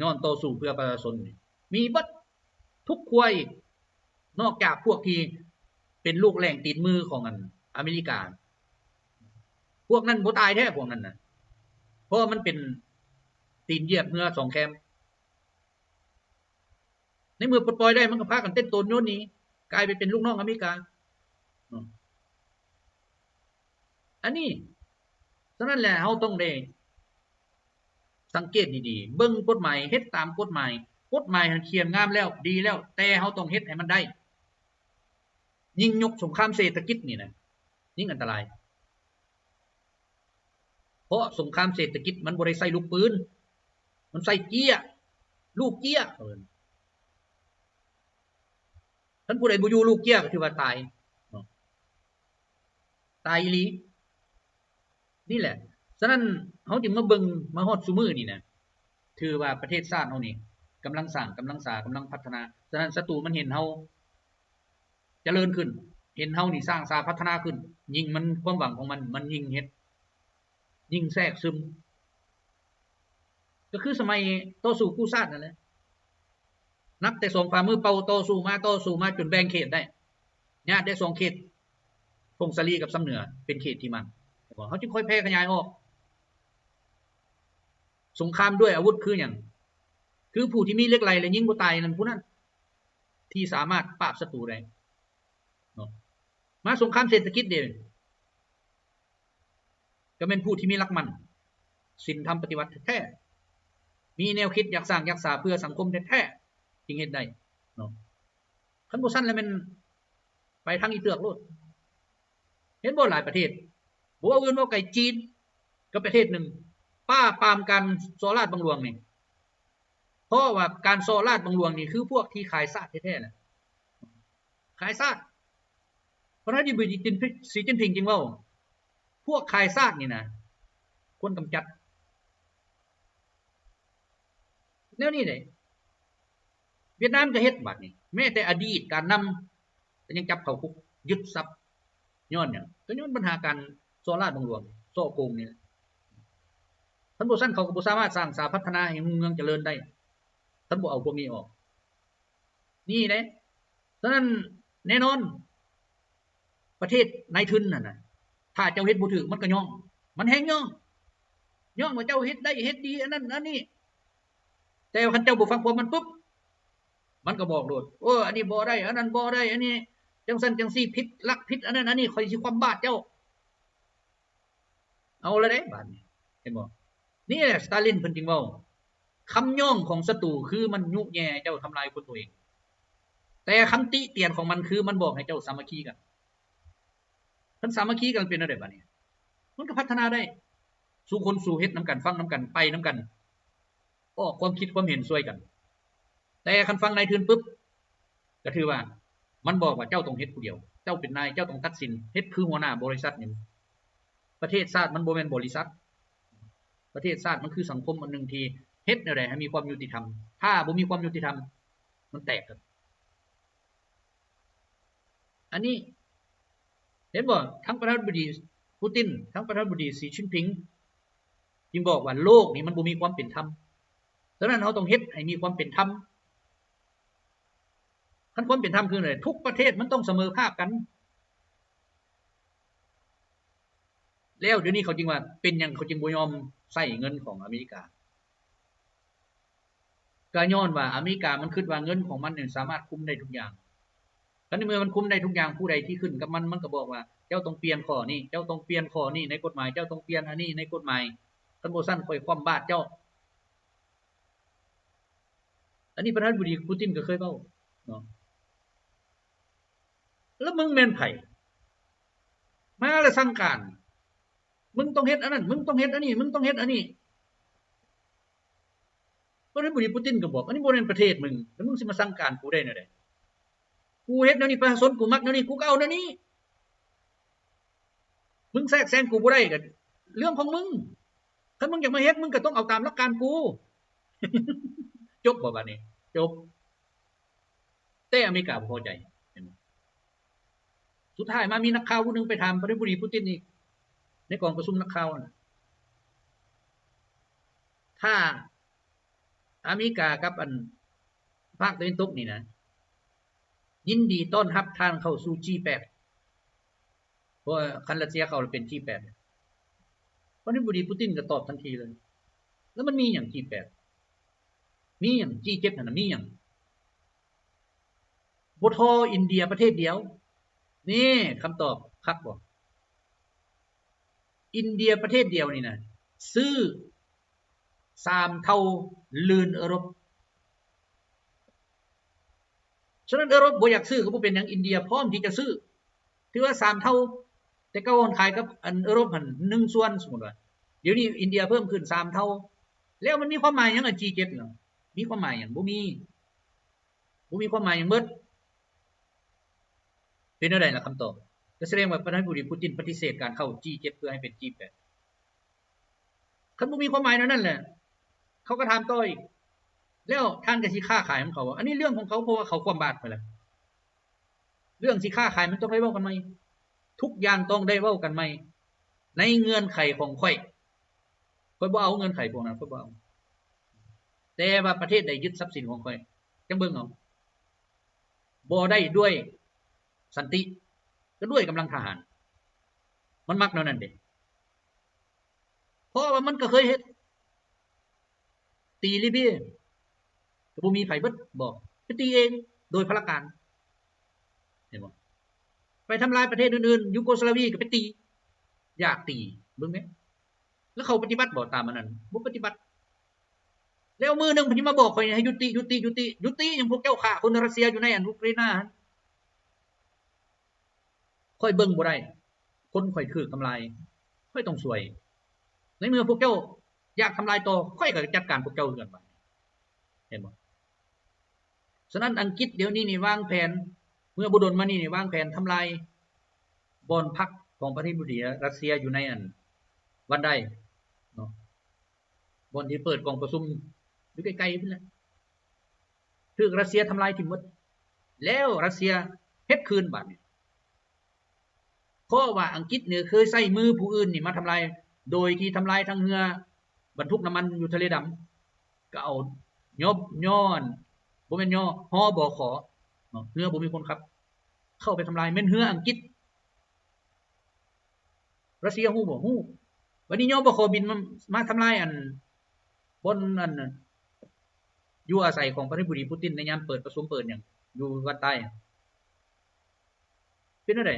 ຍ້ອນຕໍ່ສູ້ເພື່ອປະຊາຊົນນີ້ ມີເບິດທຸກຄົວອີກ. ນອກຈາກພວກທີ່ເປັນລູກແຫຼງຕີນມືຂອງອັນອາເມລິກາ, ພວກນັ້ນບໍ່ຕາຍແທ້ ພວກນັ້ນນະ, ເພາະວ່າມັນເປັນຕີນຢຽບເຮືອສອງແຄມ. ໃນເມື່ອປົດປ່ອຍໄດ້ ມັນກໍພາກັນເຕັ້ນໂຕນໂຍນໜີ, ກາຍໄປເປັນລູກນ້ອງອາເມລິກາ. ອັນນີ້ ສະນັ້ນແຫຼະ ເຮົາຕ້ອງໄດ້ ສັງເກດດີໆ ເບິ່ງກົດໝາຍ, ເຮັດຕາມກົດໝາຍ. ກົດໝາຍຫັ້ນຂຽນງາມແລ້ວ ດີແລ້ວ, ແຕ່ເຮົາຕ້ອງເຮັດໃຫ້ມັນໄດ້. ຍິ່ງຍົກສົງຄາມເສດຖະກິດນີ້ນະ ຍິ່ງອັນຕະລາຍ, ເພາະສົງຄາມເສດຖະກິດມັນບໍ່ໄດ້ໃຊ້ລູກປືນ, ມັນໃຊ້ເຈ້ຍ, ລູກເຈ້ຍເຂົາເອີ້ນ. ຄັນຜູ້ໃດບໍ່ຢູ່ລູກເຈ້ຍກໍຖືວ່າຕາຍເນາະ, ຕາຍອີ່ຫຼີ. ນີ້ແຫຼະ ສະນັ້ນເຮົາຈຶ່ງມາເບິ່ງ ມາຮອດຊຸມື້ນີ້ນະ ຖືວ່າປະເທດຊາດເຮົານີ້ກຳລັງສ້າງ, ກຳລັງສາ, ກຳລັງພັດທະນາ. ສະນັ້ນສັດຕູມັນເຫັນເຮົາຈະເລີນຂຶ້ນ, ເຫັນເຮົານີ້ສ້າງສາພັດທະນາຂຶ້ນ, ຍິ່ງມັນ ຄວາມຫວັງຂອງມັນ ມັນຍິ່ງເຮັດ ຍິ່ງແຊກຊຶມ. ກໍຄືສະໄໝຕໍ່ສູ້ກູ້ຊາດນັ້ນແຫຼະ, ນັບແຕ່ສອງຝ່າມືເປົ່າ ຕໍ່ສູ້ມາ ຕໍ່ສູ້ມາ ຈົນແບ່ງເຂດໄດ້, ຍາດໄດ້ສອງເຂດ ຜົ້ງສາລີກັບຊຳເໜືອ ເປັນເຂດທີ່ມັນ. ເຮົາຈຶ່ງຄ່ອຍແຜ່ຂະຫຍາຍອອກ. ສົງຄາມດ້ວຍອາວຸດຄືຫຍັງ? ຄືຜູ້ທີ່ມີເຫຼັກໄຫຼ ແລະ ຍິງບໍ່ຕາຍນັ້ນ ຜູ້ນັ້ນທີ່ສາມາດປາບສັດຕູໄດ້ເນາະ. ມາສົງຄາມເສດຖະກິດເດ ກໍແມ່ນຜູ້ທີ່ມີຫຼັກໝັ້ນ ສິນທຳປະຕິວັດແທ້ໆ, ມີແນວຄິດຢາກສ້າງຢາກສາເພື່ອສັງຄົມແທ້ໆ ຈຶ່ງເຮັດໄດ້ເນາະ. ຄັນບໍ່ຊັ້ນແລ້ວແມ່ນໄປທາງອີເຕີກໂລດ. ເຫັນບໍ່ ຫຼາຍປະເທດ ບໍ່ເວົ້າອື່ນເວົ້າໄກ ຈີນກໍປະເທດໜຶ່ງ ປາບປາມການສໍ້ລາດບັງຫຼວງນີ້, ເພາະວ່າການສໍ້ລາດບັງຫຼວງນີ້ ຄືພວກທີ່ຂາຍຊາດແທ້ໆ ແຫຼະ ຂາຍຊາດ. ປະທານາທິບໍດີ ຈີນ ສີ ຈິ້ນຜິງ ຈຶ່ງເວົ້າ ພວກຂາຍຊາດນີ້ນະ ຄວນກຳຈັດ. ແນວນີ້ເດ້ ຫວຽດນາມກໍເຮັດ. ບັດນີ້ ແມ້ແຕ່ອະດີດການນຳກໍຍັງຈັບເຂົ້າຄຸກ ຍຶດຊັບ. ຍ້ອນຫຍັງ? ກໍຍ້ອນບັນຫາການສໍ້ລາດບັງຫຼວງ ສໍ້ໂກງນີ້ແຫຼະ. ຄັນບໍ່ຊັ້ນ ເຂົາກໍບໍ່ສາມາດສ້າງສາພັດທະນາໃຫ້ຮຸ່ງເຮືອງຈະເລີນໄດ້ ຄັນບໍ່ເອົາພວກນີ້ອອກ. ນີ້ເດ້. ສະນັ້ນ ແນ່ນອນ ປະເທດນາຍທຶນຫັ້ນນະ ຖ້າເຈົ້າເຮັດບໍ່ຖືກ ມັນກໍຍ້ອງ, ມັນແຮ່ງຍ້ອງ, ຍ້ອງວ່າເຈົ້າເຮັດໄດ້ ເຮັດດີ ອັນນັ້ນອັນນີ້. ຕ່ວ່າຄັນເຈົ້າບໍ່ຟັງຄວາມມັນປຶບ ມັນກໍບອກໂລດ ໂອ້ ອັນນີ້ບໍ່ໄດ້ ອັນນັ້ນບໍ່ໄດ້ ອັນນີ້ຈັ່ງຊັ້ນຈັ່ງຊີ້ ຜິດຫຼັກ ຜິດອັນນັ້ນອັນນີ້ ຂ້ອຍຊິຄວ່ຳບາດເຈົ້າ. ເອົາລະເດ້ບາດນີ້ ເຫັນບໍ່? ນີ້ແຫຼະ ສະຕາລິນເພິ່ນຈຶ່ງເວົ້າ ຄຳຍ້ອງຂອງສັດຕູຄືມັນຍຸແຍ່ໃຫ້ເຈົ້າທຳລາຍຄົນຕົວເອງ, ແຕ່ຄຳຕິຕຽນຂອງມັນຄືມັນບອກໃຫ້ເຈົ້າສາມັກຄີກັນ. ຄັນສາມັກຄີກັນເປັນແນວໃດບາດນີ້? ມັນກໍພັດທະນາໄດ້. ສູ່ຄົນສູ່ເຮັດນຳກັນ, ຟັງນຳກັນ, ໄປນຳກັນ, ອອກຄວາມຄິດຄວາມເຫັນຊ່ວຍກັນ. ແຕ່ຄັນຟັງນາຍທຶນປຶບ ກໍຖືວ່າມັນບອກວ່າເຈົ້າຕ້ອງເຮັດຜູ້ດຽວ, ເຈົ້າເປັນນາຍ, ເຈົ້າຕ້ອງຕັດສິນ, ເຮັດຄືຫົວໜ້າບໍລິສັດນີ້. ປະເທດຊາດມັນບໍ່ແມ່ນບໍລິສັດ. ປະເທດຊາດມັນຄືສັງຄົມອັນໜຶ່ງທີ່ເຮັດແນວໃດໃຫ້ມີຄວາມຍຸຕິທຳ. ຖ້າບໍ່ມີຄວາມຍຸຕິທຳ, ມັນແຕກ. ອັນນີ້ເຫັນບໍ່? ທັງປະທານາທິບໍດີປູຕິນ, ທັງປະທານາທິບໍດີສີຈິ້ນຜິງ ຈຶ່ງບອກວ່າໂລກນີ້ມັນບໍ່ມີຄວາມເປັນທຳ. ສະນັ້ນເຮົາຕ້ອງເຮັດໃຫ້ມີຄວາມເປັນທຳ. ຄັນຄວາມເປັນທຳຄືໃດ? ທຸກປະເທດມັນຕ້ອງສະເໝີພາບກັນ. ແລ້ວດຽວນີ້ເຂົາຈຶ່ງວ່າ ເປັນຫຍັງເຂົາຈຶ່ງບໍ່ຍອມໃຊ້ເງິນຂອງອາເມລິກາ? ກໍຍ້ອນວ່າອາເມລິກາມັນຄິດວ່າເງິນຂອງມັນນີ້ສາມາດຄຸມໄດ້ທຸກຢ່າງ. ຄັນໃນເມື່ອມັນຄຸມໄດ້ທຸກຢ່າງ, ຜູ້ໃດທີ່ຂຶ້ນກັບມັນ, ມັນກໍບອກວ່າ ເຈົ້າຕ້ອງປ່ຽນຂໍ້ນີ້, ເຈົ້າຕ້ອງປ່ຽນຂໍ້ນີ້ໃນກົດໝາຍ, ເຈົ້າຕ້ອງປ່ຽນອັນນີ້ໃນກົດໝາຍ, ຄັນບໍ່ຊັ້ນຂ້ອຍຄວ່ຳບາດເຈົ້າ. ອັນນີ້ປະທານາທິບໍດີປູຕິນກໍເຄີຍເວົ້າເນາະ. ແລ້ວມຶງແມ່ນໃຜ? ມາແລ້ວສັ່ງການ, ມຶງຕ້ອງເຮັດອັນນັ້ນ, ມຶງຕ້ອງເຮັດອັນນີ້, ມຶງຕ້ອງເຮັດອັນນີ້. ປະທານາທິບໍດີປູຕິນກໍບອກ, ອັນນີ້ບໍ່ແມ່ນປະເທດມຶງ, ແລ້ວມຶງຊິມາສັ່ງການກູໄດ້ແນວໃດ? ກູເຮັດແນວນີ້, ປະຊາຊົນກູມັກແນວນີ້, ກູກໍເອົາແນວນີ້. ມຶງແຊກແຊງກູບໍ່ໄດ້ ກໍເລື່ອງຂອງມຶງ. ຄັນມຶງຢາກມາເຮັດ, ມຶງກໍຕ້ອງເອົາຕາມຫຼັກການກູ. ຈົບບໍ່ບາດນີ້? ຈົບ. ແຕ່ອາເມລິກາບໍ່ພໍໃຈ. ເຫັນບໍ່? ສຸດທ້າຍມາມີນັກຂ່າວຜູ້ໜຶ່ງໄປຖາມປະທານາທິບໍດີປູຕິນອີກ ໃນກອງປະຊຸມນັກຂ່າວຫັ້ນນະ ຖ້າອາເມລິກາກັບອັນພາກຕາເວັນຕົກນີ້ນະ ຍິນດີຕ້ອນຮັບທ່ານເຂົ້າສູ່ຈີແປດ ເພາະວ່າຄັນຣັດເຊຍເຂົ້າແລ້ວເປັນຈີແປດ. ປະທານາທິບໍດີປູຕິນກໍຕອບທັນທີເລີຍ. ແລ້ວມັນມີຫຍັງຈີແປດ? ມີຫຍັງ? ຈີເຈັດຫັ້ນນະ ມີຫຍັງ? ບໍ່ທໍ່ອິນເດຍປະເທດດຽວ. ນີ້ຄຳຕອບຄັກບໍ່? ອິນເດຍປະເທດດຽວນີ້ນະ ຊື້ສາມເທົ່າລື່ນເອີຣົບ. ສະນັ້ນເອີຣົບບໍ່ຢາກຊື້ກໍບໍ່ເປັນຫຍັງ, ອິນເດຍພ້ອມທີ່ຈະຊື້. ຖືວ່າສາມເທົ່າ, ແຕ່ເກົ່າຫັ້ນຂາຍກັບອັນເອີຣົບຫັ້ນໜຶ່ງສ່ວນ, ສົມມຸດວ່າ ດຽວນີ້ອິນເດຍເພີ່ມຂຶ້ນສາມເທົ່າ. ແລ້ວມັນມີຄວາມໝາຍຫຍັງ ອັນຈີເຈັດນະ? ມີຄວາມໝາຍຫຍັງ? ບໍ່ມີ. ບໍ່ມີຄວາມໝາຍຫຍັງເໝິດ. ເປັນແນວໃດລະຄຳຕອບ? ກໍສະແດງວ່າປະທານາທິບໍດີປູຕິນປະຕິເສດການເຂົ້າຈີເຈັດ ເພື່ອໃຫ້ເປັນຈີແປດ. ຄັນບໍ່ມີຄວາມໝາຍແນວນັ້ນແຫຼະ, ເຂົາກໍຖາມຕໍ່ອີກ, ແລ້ວທ່ານກໍຊິຄ້າຂາຍນຳເຂົາ? ອັນນີ້ເລື່ອງຂອງເຂົາ, ເພາະວ່າເຂົາຄວ່ຳບາດໄປແລ້ວ. ເລື່ອງຊິຄ້າຂາຍມັນຕ້ອງໄດ້ເວົ້າກັນໃໝ່. ທຸກຢ່າງຕ້ອງໄດ້ເວົ້າກັນໃໝ່ ໃນເງື່ອນໄຂຂອງຂ້ອຍ. ຂ້ອຍບໍ່ເອົາເງື່ອນໄຂພວກນັ້ນ, ຂ້ອຍບໍ່ເອົາ. ແຕ່ວ່າປະເທດໃດຍຶດຊັບສິນຂອງຂ້ອຍ, ຈັ່ງເບິ່ງເອົາ. ບໍ່ໄດ້ດ້ວຍສັນຕິ, ກໍດ້ວຍກຳລັງທະຫານ. ມັນມັກແນວນັ້ນເດ້. ເພາະວ່າມັນກໍເຄີຍເຮັດ. ຕີລີເບຍ ກໍບໍ່ມີໃຜເບິດບໍ? ໄປຕີເອງໂດຍພະລະການ. ເຫັນບໍ່? ໄປທຳລາຍປະເທດອື່ນໆ, ຢູໂກສລາເວຍກໍໄປຕີ, ຢາກຕີ, ເບິ່ງແດ່. ແລ້ວເຂົາປະຕິບັດບໍຕາມອັນນັ້ນ? ບໍ່ປະຕິບັດ. ແລ້ວມື້ໜຶ່ງເພິ່ນຊິມາບອກຂ້ອຍໃຫ້ຢຸດຕິ, ຢຸດຕິ, ຢຸດຕິ, ຢຸດຕິຫຍັງ? ພວກເຈົ້າຂ້າຄົນຣັດເຊຍຢູ່ໃນອັນອຸກຣາຍນາຫັ້ນ. ຂ້ອຍເບິ່ງບໍ່ໄດ້, ຄົນຂ້ອຍຖືກທຳລາຍ, ຂ້ອຍຕ້ອງຊ່ວຍ. ໃນເມື່ອພວກເຈົ້າຢາກທຳລາຍຕໍ່, ຂ້ອຍກໍຈັດການພວກເຈົ້າຄືກັນ. ເຫັນບໍ່? ສະນັ້ນອັງກິດດຽວນີ້ນີ້ວາງແຜນ, ເມື່ອບໍ່ດົນມານີ້ນີ້ວາງແຜນທຳລາຍບ່ອນພັກຂອງປະທານາທິບໍດີຣັດເຊຍຢູ່ໃນອັນວັນໄດເນາະ. ບ່ອນທີ່ເປີດກອງປະຊຸມຢູ່ໃກ້ໆພຸ້ນແຫຼະ ຖືກຣັດເຊຍທຳລາຍຖິ້ມໝົດ. ແລ້ວຣັດເຊຍເຮັດຄືນບາດນີ້. ເພາະວ່າອັງກິດນີ້ເຄີຍໃຊ້ມືຜູ້ອື່ນນີ້ມາທຳລາຍ, ໂດຍທີ່ທຳລາຍທັງເຮືອບັນທຸກນ້ຳມັນຢູ່ທະເລດຳ, ກໍເອົາຍໍ ຍໍ ບໍ່ແມ່ນຍໍ ຮບຂ ເນາະ, ເຮືອບໍ່ມີຄົນຂັບ ເຂົ້າໄປທຳລາຍ. ແມ່ນເຮືອອັງກິດ. ຣັດເຊຍຮູ້ບໍ່? ຮູ້. ບັດນີ້ ຍບຂ ບິນມາ ມາທຳລາຍອັນ ບ່ອນອັນ ຢູ່ອາໄສຂອງປະທານາທິບໍດີປູຕິນໃນຍາມເປີດປະຊຸມເປີດຫຍັງຢູ່ວັດໃຕ້. ເປັນແນວໃດ?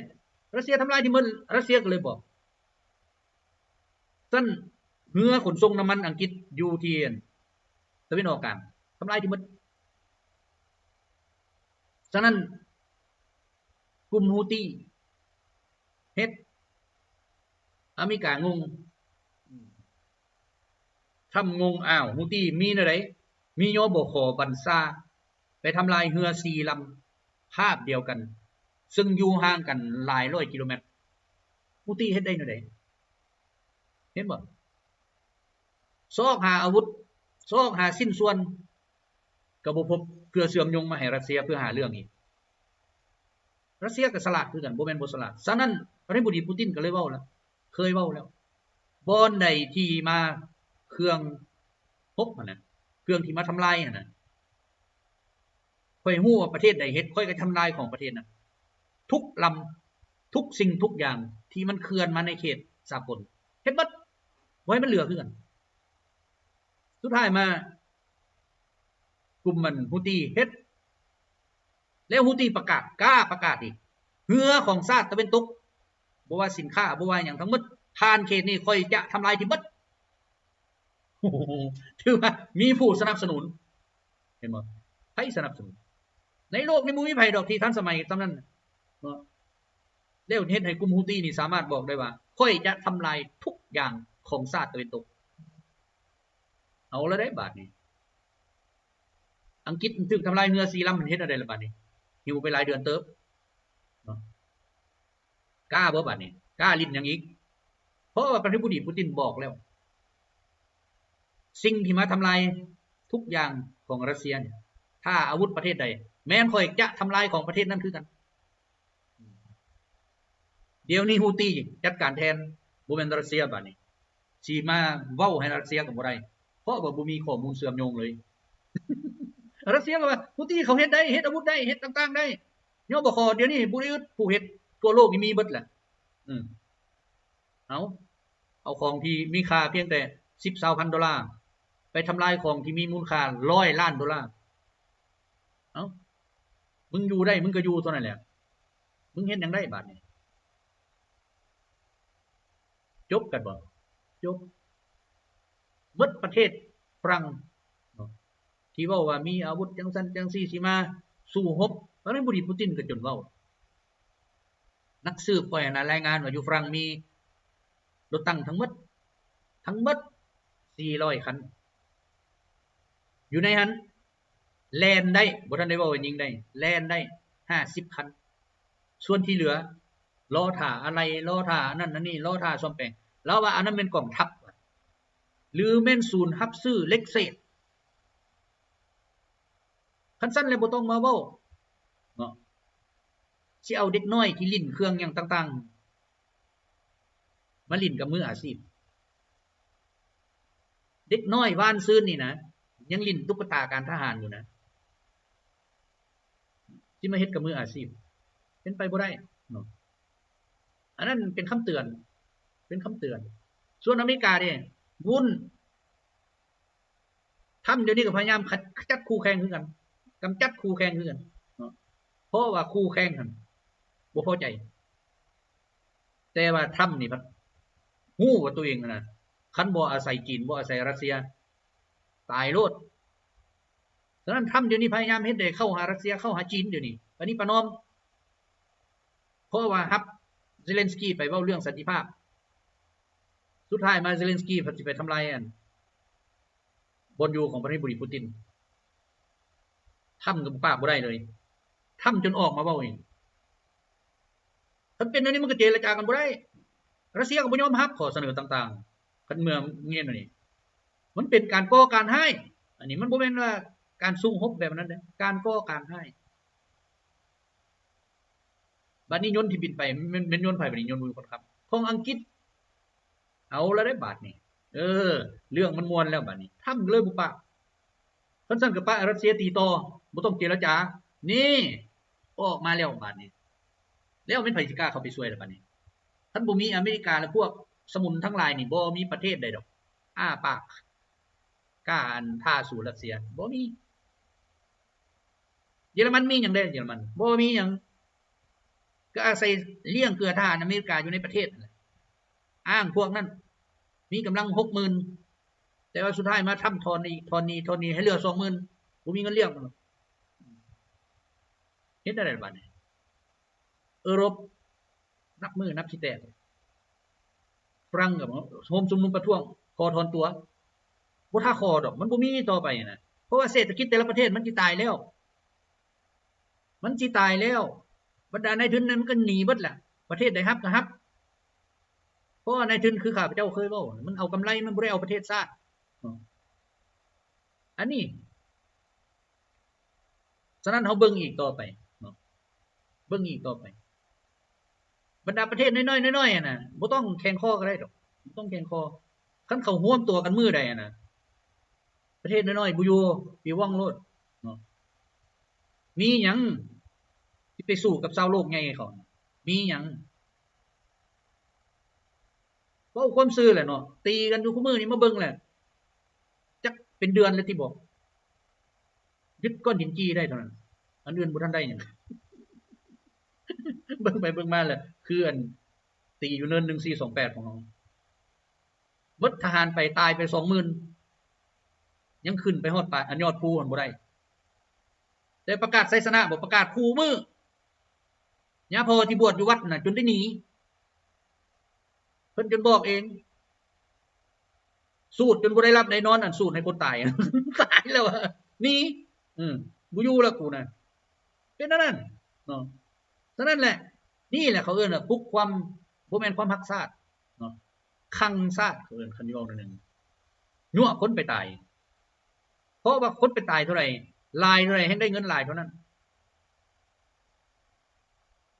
ຣັດເຊຍທຳລາຍທີ່ໝົດ, ຣັດເຊຍກໍເລີຍບອກ. ຊັ້ນເຮືອຂົນສົ່ງນ້ຳມັນອັງກິດຢູ່ທີ່ຕາເວັນອອກກາງ ທຳລາຍທີ່ໝົດ. ສະນັ້ນ ກຸ່ມຮູ້ຕີເຮັດ ອາເມລິກາງົງ ທຳງົງ. ອ້າວ ຮູ້ຕີມີແນວໃດ? ມີ ຍບຂ ບັນຊາ ໄປທຳລາຍເຮືອສີ່ລຳ ຄາບດຽວກັນ ເຊິ່ງຢູ່ຫ່າງກັນຫຼາຍຮ້ອຍກິໂລແມັດ. ຮູ້ຕີເຮັດໄດ້ແນວໃດ? ເຫັນບໍ່? ຊອກຫາອາວຸດ, ຊອກຫາຊິ້ນສ່ວນ ກໍບໍ່ພົບເພື່ອເຊື່ອມໂຍງມາໃຫ້ຣັດເຊຍເພື່ອຫາເລື່ອງອີກ. ຣັດເຊຍກໍສະຫຼາດຄືກັນ, ບໍ່ແມ່ນບໍ່ສະຫຼາດ. ສະນັ້ນ ປະທານາທິບໍດີປູຕິນກໍເລີຍເວົ້າລະ, ເຄີຍເວົ້າແລ້ວ, ບ່ອນໃດທີ່ມາເຄື່ອງຮົບຫັ້ນນະ, ເຄື່ອງທີ່ມາທຳລາຍຫັ້ນນະ, ຂ້ອຍຮູ້ວ່າປະເທດໃດເຮັດ, ຂ້ອຍກໍທຳລາຍຂອງປະເທດນັ້ນ ທຸກລຳ, ທຸກສິ່ງທຸກຢ່າງທີ່ມັນເຄື່ອນມາໃນເຂດສາກົນ, ເຮັດໝົດ, ບໍ່ໃຫ້ມັນເຫຼືອຄືກັນ. ສຸດທ້າຍມາ ກຸ່ມມັນ ຮູ້ຕີເຮັດ ແລ້ວຮູ້ຕີປະກາດ, ກ້າປະກາດອີກ, ເຮືອຂອງຊາດຕາເວັນຕົກ, ບໍ່ວ່າສິນຄ້າ, ບໍ່ວ່າຫຍັງທັງໝົດ, ຜ່ານເຂດນີ້ ຂ້ອຍຈະທຳລາຍຖິ້ມເບິດ. ຖືວ່າມີຜູ້ສະໜັບສະໜູນ, ເຫັນບໍ່? ໃຜສະໜັບສະໜູນ? ໃນໂລກນີ້ບໍ່ມີໃຜດອກທີ່ທັນສະໄໝສ່ຳນັ້ນເນາະ. ແລ້ວເຮັດໃຫ້ກຸ່ມຮູ້ຕີນີ້ສາມາດບອກໄດ້ວ່າ ຂ້ອຍຈະທຳລາຍທຸກຢ່າງຂອງຊາດຕາເວັນຕົກ. ເອົາລະເດ້ບາດນີ້. ອັງກິດຖືກທຳລາຍເຮືອສີ່ລຳ ມັນເຮັດແນວໃດລະບາດນີ້? ຫິວໄປຫຼາຍເດືອນເຕີບເນາະ. ກ້າບໍ່ບາດນີ້? ກ້າຫຼິ້ນຫຍັງອີກ? ເພາະວ່າປະທານາທິບໍດີປູຕິນບອກແລ້ວ, ສິ່ງທີ່ມາທຳລາຍທຸກຢ່າງຂອງຣັດເຊຍນີ້, ຖ້າອາວຸດປະເທດໃດ, ແມ່ນຂ້ອຍຈະທຳລາຍຂອງປະເທດນັ້ນຄືກັນ. ດຽວນີ້ຮູ້ຕີຈັດການແທນ, ບໍ່ແມ່ນຣັດເຊຍບາດນີ້. ຊິມາເວົ້າໃຫ້ຣັດເຊຍກໍບໍ່ໄດ້, ເພາະວ່າບໍ່ມີຂໍ້ມູນເຊື່ອມໂຍງເລີຍ. ຣັດເຊຍກໍວ່າ ຮູ້ຕີເຂົາເຮັດໄດ້, ເຮັດອາວຸດໄດ້, ເຮັດຕ່າງໆໄດ້. ຍບຂ ດຽວນີ້ບໍ່ໄດ້ອຶດຜູ້ເຮັດ, ທົ່ວໂລກນີ້ມີເບິດແຫຼະ. ອືມ ເອົາ, ເອົາຂອງທີ່ມີຄ່າພຽງແຕ່ສິບ ຊາວພັນໂດລາ ໄປທຳລາຍຂອງທີ່ມີມູນຄ່າຮ້ອຍລ້ານໂດລາ. ເອົ້າ, ມຶງຢູ່ໄດ້, ມຶງກໍຢູ່ເທົ່ານັ້ນແຫຼະ. ມຶງເຮັດຫຍັງໄດ້ບາດນີ້? ຈົບກັນບໍ? ຈົບ. ໝົດປະເທດຝຣັ່ງເນາະ ທີ່ເວົ້າວ່າມີອາວຸດຈັ່ງຊັ້ນຈັ່ງຊີ້ ຊິມາສູ້ຮົບ, ປະທານາທິບໍດີປູຕິນກໍຈົນເວົ້າ. ນັກສືບຂ້ອຍຫັ້ນນະ ລາຍງານວ່າຢູ່ຝຣັ່ງມີລົດຕັງທັງໝົດ, ທັງໝົດສີ່ຮ້ອຍຄັນ. ຢູ່ໃນຫັ້ນ ແລ່ນໄດ້, ບໍ່ທັນໄດ້ເວົ້າວ່າຍິງໄດ້, ແລ່ນໄດ້ຫ້າສິບຄັນ. ສ່ວນທີ່ເຫຼືອ ລໍຖ້າອາໄຫຼ່, ລໍຖ້າອັນນັ້ນອັນນີ້, ລໍຖ້າສ້ອມແປງ. ລາວວ່າອັນນັ້ນແມ່ນກອງທັບ ຫຼືແມ່ນສູນຮັບຊື້ເຫຼັກເສດ. ຄັນຊັ້ນແລ້ວບໍ່ຕ້ອງມາເວົ້າເນາະ, ຊິເອົາເດັກນ້ອຍທີ່ຫຼິ້ນເຄື່ອງຫຍັງຕ່າງໆ ມາຫຼິ້ນກັບມືອາຊີບ. ເດັກນ້ອຍວານຊືນນີ້ນະ ຍັງຫຼິ້ນຕຸກກະຕາການທະຫານຢູ່ນະ, ຊິມາເຮັດກັບມືອາຊີບ ເປັນໄປບໍ່ໄດ້ເນາະ. ອັນນັ້ນເປັນຄຳເຕືອນ, ເປັນຄຳເຕືອນ. ສ່ວນອາເມລິກາເດ້ ວຸ້ນ ທຳດຽວນີ້ກໍພະຍາຍາມຂະ ຂະຈັດຄູ່ແຂ່ງຄືກັນ, ກຳຈັດຄູ່ແຂ່ງຄືກັນເນາະ, ເພາະວ່າຄູ່ແຂ່ງຫັ້ນບໍ່ພໍໃຈ. ແຕ່ວ່າທຳນີ້ພັດຮູ້ວ່າຕົວເອງຫັ້ນນະ ຄັນບໍ່ອາໄສຈີນ, ບໍ່ອາໄສຣັດເຊຍ, ຕາຍໂລດ. ສະນັ້ນທຳດຽວນີ້ພະຍາຍາມເຮັດໃດເຂົ້າຫາຣັດເຊຍ, ເຂົ້າຫາຈີນດຽວນີ້, ປະນີປະນອມ. ເພາະວ່າຮັບເຊເລັນສກີໄປເວົ້າເລື່ອງສັນຕິພາບ, ສຸດທ້າຍມາເຊເລັນສກີພັດຊິໄປທຳລາຍອັນ ບ່ອນຢູ່ຂອງປະທານາທິບໍດີປູຕິນ. ທຳກໍປາກບໍ່ໄດ້ເລີຍ, ທຳຈົນອອກມາເວົ້າເອງ. ຄັນເປັນແນວນີ້ມັນກໍເຈລະຈາກັນບໍ່ໄດ້. ຣັດເຊຍກໍບໍ່ຍອມຮັບຂໍ້ສະເໜີຕ່າງໆ ຄັນເມື່ອເງິນອັນນີ້. ມັນເປັນການກໍ່ການຮ້າຍ. ອັນນີ້ມັນບໍ່ແມ່ນວ່າການສູ້ຮົບແບບນັ້ນເດ້, ການກໍ່ການຮ້າຍ. ບາດນີ້ຍົນທີ່ບິນໄປ ແມ່ນ ແມ່ນຍົນໃຜບາດນີ້? ຍົນຂອງຄົນຂັບ ຂອງອັງກິດ. ເອົາລະເດ້ບາດນີ້. ເອີ ເລື່ອງມັນມ່ວນແລ້ວບາດນີ້. ທຳກໍເລີຍບໍ່ປາກ. ຄັນຊັ້ນກໍປະໃຫ້ຣັດເຊຍຕີຕໍ່, ບໍ່ຕ້ອງເຈລະຈາ. ນີ້ ອອກມາແລ້ວບາດນີ້. ແລ້ວແມ່ນໃຜຊິກ້າເຂົ້າໄປຊ່ວຍລະບາດນີ້? ຄັນບໍ່ມີອາເມລິກາ ແລະ ພວກສະໝຸນທັງຫຼາຍນີ້ ບໍ່ມີປະເທດໃດດອກ ອ້າປາກ ກ້າອັນ ທ້າສູ້ຣັດເຊຍ ບໍ່ມີ. ຢເຢຍລະມັນມີຫຍັງແດ່? ເຢຍລະມັນບໍ່ມີຫຍັງ ກໍອາໄສລ້ຽງເກືອທະຫານອາເມລິກາຢູ່ໃນປະເທດນັ້ນແຫຼະ ອ້າງພວກນັ້ນມີກຳລັງຫົກໝື່ນ ແຕ່ວ່າສຸດທ້າຍມາທຳຖອນອີກ ຖອນໜີ້ ຖອນໜີ້ ໃຫ້ເຫຼືອສອງໝື່ນ ບໍ່ມີເງິນລ້ຽງມັນ ເຮັດແນວໃດລະບາດນີ້? ເອີຣົບນັບມື້ນັບຊິແຕກ ຝຣັ່ງກໍໂຮມຊຸມນຸມປະທ້ວງ ຂໍຖອນຕົວ ບໍ່ຖ້າຂໍດອກ ມັນບໍ່ມີຕໍ່ໄປນະ ເພາະວ່າເສດຖະກິດແຕ່ລະປະເທດມັນຊິຕາຍແລ້ວ ມັນຊິຕາຍແລ້ວ ບັນດານາຍທຶນນັ້ນມັນກໍໜີເບິດແຫຼະ ປະເທດໃດຮັບກໍຮັບ ເພາະວ່ານາຍທຶນຄືຂ້າພະເຈົ້າເຄີຍເວົ້າ ມັນເອົາກຳໄລ ມັນບໍ່ໄດ້ເອົາປະເທດຊາດເນາະ ອັນນີ້ ສະນັ້ນເຮົາເບິ່ງອີກຕໍ່ໄປເນາະ ເບິ່ງອີກຕໍ່ໄປ ບັນດາປະເທດນ້ອຍໆ ນ້ອຍໆ ຫັ້ນນະ ບໍ່ຕ້ອງແຂງຄໍກໍໄດ້ດອກ ບໍ່ຕ້ອງແຂງຄໍ ຄັນເຂົາຮວມຕົວກັນມື້ໃດຫັ້ນນະ ປະເທດນ້ອຍໆ ບໍ່ຢູ່ ປິວວ່ອງໂລດເນາະ ມີຫຍັງຊິໄປສູ້ກັບຊາວໂລກໃຫຍ່ເຂົາ ມີຫຍັງ? ເວົ້າຄວາມຊື່ແຫຼະເນາະ ຕີກັນຢູ່ຄູ່ມື້ນີ້ ມາເບິ່ງແຫຼະ ຈັກເປັນເດືອນແລ້ວຕິບໍ ຍຶດກ້ອນຫີນຈີ່ໄດ້ເທົ່ານັ້ນ ອັນອື່ນບໍ່ທັນໄດ້ຫຍັງ ເບິ່ງໄປເບິ່ງມາແລ້ວ ຄືອັນຕີຢູ່ເນີນໜຶ່ງສີ່ສອງແປດຂອງເຮົາ ເບິດທະຫານໄປ ຕາຍໄປສອງໝື່ນ ຍັງຂຶ້ນໄປຮອດປາຍ ອັນຍອດພູຫັ້ນບໍ່ໄດ້ ແຕ່ປະກາດໄຊຊະນະບໍ່ ປະກາດຄູ່ມື້ ຍາພໍ່ທີ່ບວດຢູ່ວັດນະ ຈົນໄດ້ໜີ ເພິ່ນຈົນບອກເອງ ສູດຈົນບໍ່ໄດ້ຫຼັບໄດ້ນອນ ອັນສູດໃຫ້ຄົນຕາຍ ຕາຍແລ້ວ ໜີ ເອີ ບໍ່ຢູ່ແລ້ວກູນະ ເປັນອັນນັ້ນເນາະ ສະນັ້ນແຫຼະ ນີ້ແຫຼະເຂົາເອີ້ນວ່າປຸກຄວາມ ບໍ່ແມ່ນຄວາມຮັກຊາດເນາະ ຄັງຊາດ ເຂົາເອີ້ນ ຄັນເວົ້າໜ້ອຍໜຶ່ງ ຍົວະຄົນໄປຕາຍ ເພາະວ່າຄົນໄປຕາຍເທົ່າໃດ ຫຼາຍເທົ່າໃດ ແຮ່ງໄດ້ເງິນຫຼາຍເທົ່ານັ້ນ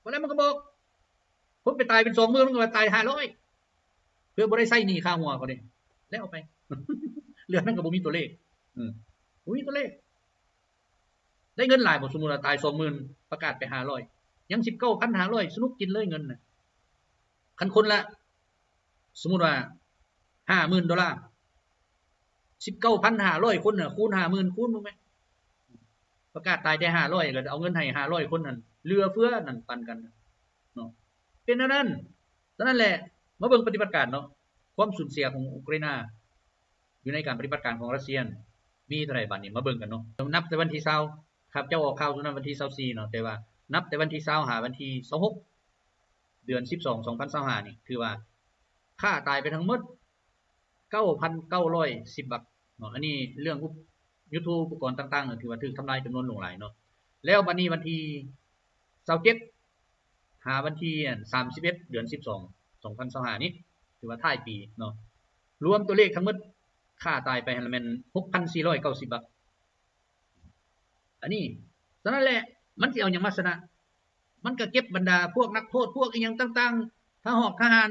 ບໍ່ແລ້ວມັນກໍບອກ ຄົນໄປຕາຍເປັນສອງໝື່ນ ມັນກໍວ່າຕາຍຫ້າຮ້ອຍ ເພື່ອບໍ່ໄດ້ໃຊ້ໜີ້ຄ່າຫົວເຂົາເດ້ ແລ້ວໄປ ເລື່ອງນັ້ນກໍບໍ່ມີຕົວເລກ ເອີ ບໍ່ມີຕົວເລກ ໄດ້ເງິນຫຼາຍບໍ່? ສົມມຸດວ່າຕາຍສອງໝື່ນ ປະກາດໄປຫ້າຮ້ອຍ ຍັງສິບເກົ້າພັນຫ້າຮ້ອຍ ສະໜຸກກິນເລີຍເງິນນະ ຄັນຄົນລະ ສົມມຸດວ່າຫ້າໝື່ນໂດລາ ສິບເກົ້າພັນຫ້າຮ້ອຍຄົນນະ ຄູນຫ້າໝື່ນ ຄູນເບິ່ງແມ ປະກາດຕາຍແຕ່ຫ້າຮ້ອຍ ແລ້ວເອົາເງິນໃຫ້ຫ້າຮ້ອຍຄົນນັ້ນ ເຫຼືອເຟືອນັ້ນປັນກັນເນາະ ເປັນແນວນັ້ນ ສະນັ້ນແຫຼະ ມາເບິ່ງປະຕິບັດການເນາະ ຄວາມສູນເສຍຂອງອຸກຣາຍນາ ຢູ່ໃນການປະຕິບັດການຂອງຣັດເຊຍ ມີເທົ່າໃດບາດນີ້ ມາເບິ່ງກັນເນາະ ນັບແຕ່ວັນທີຊາວ ຂ້າພະເຈົ້າອອກຂ່າວຊ່ວງນັ້ນວັນທີຊາວສີ່ເນາະ ແຕ່ວ່ານັບແຕ່ວັນທີຊາວຫາວັນທີຊາວຫົກ ເດືອນສິບສອງ ສອງພັນຊາວຫ້ານີ້ ຖືວ່າຂ້າຕາຍໄປທັງໝົດເກົ້າພັນເກົ້າຮ້ອຍສິບບັກເນາະ ອັນນີ້ເລື່ອງ ຍຸດໂທປະກອນຕ່າງໆ ຖືວ່າຖືກທຳລາຍຈຳນວນຫຼວງຫຼາຍເນາະ ແລ້ວບັດນີ້ວັນທີຊາວເຈັດ ຫາວັນທີ ອັນ ສາມສິບເອັດ ເດືອນສິບສອງ ສອງພັນຊາວຫ້ານີ້ ຖືວ່າທ້າຍປີເນາະ ລວມຕົວເລກທັງໝົດຂ້າຕາຍໄປຫັ້ນລະແມ່ນຫົກພັນສີ່ຮ້ອຍເກົ້າສິບບັກ ອັນນີ້ ສະນັ້ນແຫຼະ ມັນຊິເອົາຫຍັງມາຊະນະ? ມັນກໍເກັບບັນດາພວກນັກໂທດ ພວກອີ່ຫຍັງຕ່າງໆ ທະຫອກທະຫານ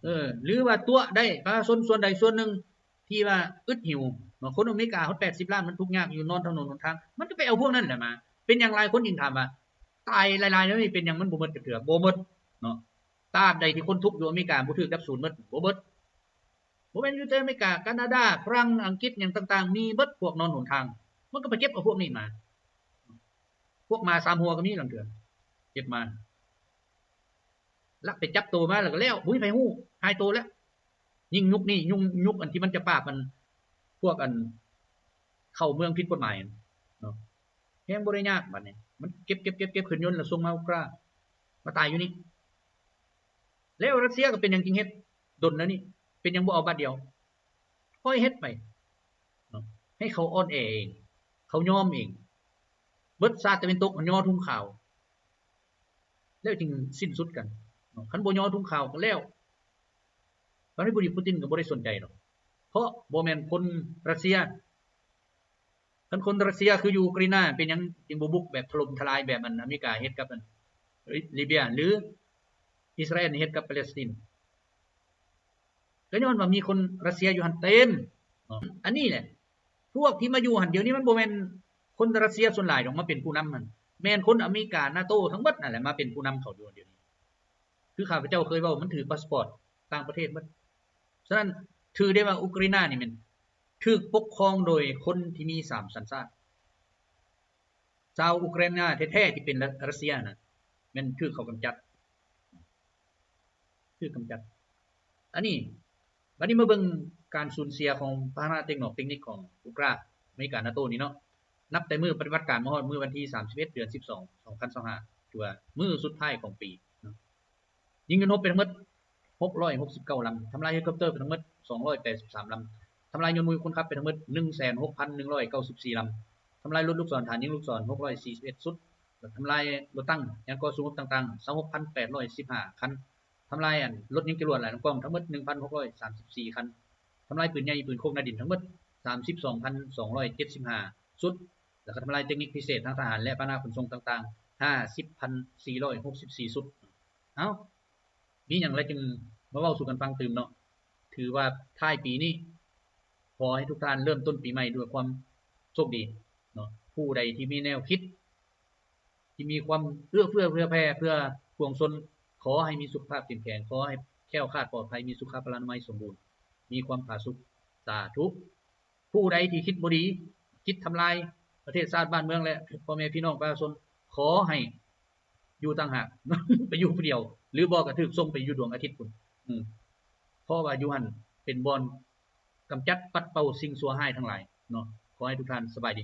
ເອີ ຫຼືວ່າຕົວະໄດ້ປະຊາຊົນສ່ວນໃດສ່ວນໜຶ່ງທີ່ວ່າອຶດຫິວເນາະ ຄົນອາເມລິກາຮອດແປດສິບລ້ານ ມັນທຸກຍາກຢູ່ ນອນຖະໜົນຫົນທາງ ມັນກໍໄປເອົາພວກນັ້ນແຫຼະມາ. ເປັນຫຍັງຫຼາຍຄົນຈຶ່ງຖາມວ່າ ຕາຍຫຼາຍໆແນວນີ້ ເປັນຫຍັງມັນບໍ່ໝົດຈັກເທື່ອ? ບໍ່ໝົດເນາະ ຕາບໃດທີ່ຄົນທຸກຢູ່ອາເມລິກາບໍ່ຖືກດັບສູນໝົດ ບໍ່ໝົດ. ບໍ່ແມ່ນຢູ່ແຕ່ອາເມລິກາ, ການາດາ, ຝຣັ່ງ, ອັງກິດ ຫຍັງຕ່າງໆ ມີເບິດ ພວກນອນຫົນທາງ. ມັນກໍໄປເກັບເອົາພວກນີ້ມາ. ພວກໝາສາມຫົວກໍມີລາງເທື່ອ ເກັບມາ ລັກໄປຈັບໂຕມາແລ້ວກໍແລ້ວ ບໍ່ມີໃຜຮູ້ ຫາຍໂຕແລ້ວ. ຍິ່ງຍຸກນີ້ ຍຸກ ຍຸກອັນທີ່ມັນຈະປາບ ອັນ ພວກ ອັນ ເຂົ້າເມືອງຜິດກົດໝາຍເນາະ ແຮງບໍ່ໄດ້ຍາກ. ບັດນີ້ມັນເກັບ ເກັບ ເກັບ ເກັບຂຶ້ນຍົນ ແລ້ວສົ່ງມາອຸກຣາ ມາຕາຍຢູ່ນີ້. ແລ້ວຣັດເຊຍກໍເປັນຫຍັງຈຶ່ງເຮັດດົນແນວນີ້? ເປັນຫຍັງບໍ່ເອົາບາດດຽວ? ຄ່ອຍເຮັດໄປເນາະ ໃຫ້ເຂົາອ່ອນແອເອງ ເຂົາຍອມເອງ. ເບິດຊາດຕາເວັນຕົກຍໍທຸງຂາວ ແລ້ວຈຶ່ງສິ້ນສຸດກັນເນາະ. ຄັນບໍ່ຍໍທຸງຂາວກໍແລ້ວ. ຕອນນີ້ຜູ້ດີປູຕິນກໍບໍ່ໄດ້ສົນໃຈດອກ ເພາະບໍ່ແມ່ນຄົນຣັດເຊຍ. ຄັນຄົນຣັດເຊຍຄືຢູ່ອູກຣາຍນາ ເປັນຫຍັງຈຶ່ງບໍ່ບຸກແບບຖະຫຼົ່ມທະລາຍແບບອັນອາເມລິກາເຮັດກັບອັນລີເບຍ ຫຼື ອິດສະຣາແອນເຮັດກັບປາແລັສຕີນ? ກໍຍ້ອນວ່າມີຄົນຣັດເຊຍຢູ່ຫັ້ນເຕັມເນາະ. ອັນນີ້ແຫຼະ ພວກທີ່ມາຢູ່ຫັ້ນ ດຽວນີ້ມັນບໍ່ແມ່ນຄົນຣັດເຊຍສ່ວນຫຼາຍດອກມາເປັນຜູ້ນຳຫັ້ນ ແມ່ນຄົນອາເມລິກາ ນາໂຕ ທັງເບິດນັ້ນແຫຼະມາເປັນຜູ້ນຳເຂົາຢູ່ດຽວນີ້. ຄືຂ້າພະເຈົ້າເຄີຍເວົ້າ ມັນຖືກພາສປອດຕ່າງປະເທດໝົດ. ສະນັ້ນ ຖືໄດ້ວ່າອຸກຣາຍນານີ້ແມ່ນຖືກປົກຄອງໂດຍຄົນທີ່ມີສາມສັນຊາດ. ຊາວອຸກຣາຍນາແທ້ໆ ທີ່ເປັນຣັດເຊຍນະ ແມ່ນຖືກເຂົາກຳຈັດ ຖືກກຳຈັດ. ອັນນີ້ ບັດນີ້ມາເບິ່ງການສູນເສຍຂອງພາຫະນະເຕັກນອກເຕັກນິກຂອງອຸກຣາ ອາເມລິກາ ນາໂຕ ນີ້ເນາະ ນັບແຕ່ມື້ປະຕິບັດການມາຮອດມື້ວັນທີສາມສິບເອັດ ເດືອນສິບສອງ ສອງພັນຊາວຫ້າ ຖືວ່າມື້ສຸດທ້າຍຂອງປີເນາະ. ຍິງຍົນຮົບໄປທັງໝົດຫົກຮ້ອຍຫົກສິບເກົ້າລຳ, ທຳລາຍເຮລິຄອບເຕີໄປທັງໝົດສອງຮ້ອຍແປດສິບສາມລຳ, ທຳລາຍຍົນມຸຍຄົນຂັບໄປທັງໝົດໜຶ່ງແສນຫົກພັນໜຶ່ງຮ້ອຍເກົ້າສິບສີ່ລຳ, ທຳລາຍລົດລູກສອນ ຖານຍິງລູກສອນຫົກຮ້ອຍສີ່ສິບເອັດຊຸດ, ແລະ ທຳລາຍລົດຕັງ ຍານກໍ່ສູ້ຮົບຕ່າງໆຊາວຫົກພັນແປດຮ້ອຍສິບຫ້າຄັນ, ທຳລາຍ ອັນ ລົດຍິງຈະຫຼວດຫຼາຍລຳກອງທັງໝົດໜຶ່ງພັນຫົກຮ້ອຍສາມສິບສີ່ຄັນ, ທຳລາຍປືນໃຫຍ່ ປືນຄົກໜ້າດິນທັງໝົດສາມສິບສອງພັນສອງຮ້ອຍເຈັດສິບຫ້າຊຸດ, ແລ້ວກໍທຳລາຍເຕັກນິກພິເສດທາງທະຫານ ແລະ ປະນາຂົນສົ່ງຕ່າງໆຫ້າສິບພັນສີ່ຮ້ອຍຫົກສິບສີ່ຊຸດ. ເອົ້າ ມີຫຍັງແລ້ວຈຶ່ງມາເວົ້າສູ່ກັນຟັງຕື່ມເນາະ. ຖືວ່າທ້າຍປີນີ້ ຂໍໃຫ້ທຸກທ່ານເລີ່ມຕົ້ນປີໃໝ່ດ້ວຍຄວາມໂຊກດີເນາະ. ຜູ້ໃດທີ່ມີແນວຄິດ ທີ່ມີຄວາມເອື້ອເຟື້ອເຜື່ອແຜ່ເພື່ອປວງຊົນ, ຂໍໃຫ້ມີສຸຂະພາບເຂັ້ມແຂງ, ຂໍໃຫ້ແຄ້ວຄາດປອດໄພ, ມີສຸຂະພະລານາໄມສົມບູນ, ມີຄວາມຜາສຸກ. ສາທຸ. ຜູ້ໃດທີ່ຄິດບໍ່ດີ, ຄິດທຳລາຍປະເທດຊາດບ້ານເມືອງ ແລະ ພໍ່ແມ່ພີ່ນ້ອງປະຊາຊົນ, ຂໍໃຫ້ຢູ່ຕ່າງຫາກ, ໄປຢູ່ຜູ້ດຽວ ຫຼືບໍ່ກໍຖືກສົ່ງໄປຢູ່ດວງອາທິດພຸ້ນ. ເພາະວ່າຢູ່ຫັ້ນເປັນບ່ອນກຳຈັດປັດເປົ່າສິ່ງຊົ່ວຮ້າຍທັງຫຼາຍເນາະ. ຂໍໃຫ້ທຸກທ່ານສະບາຍດີ.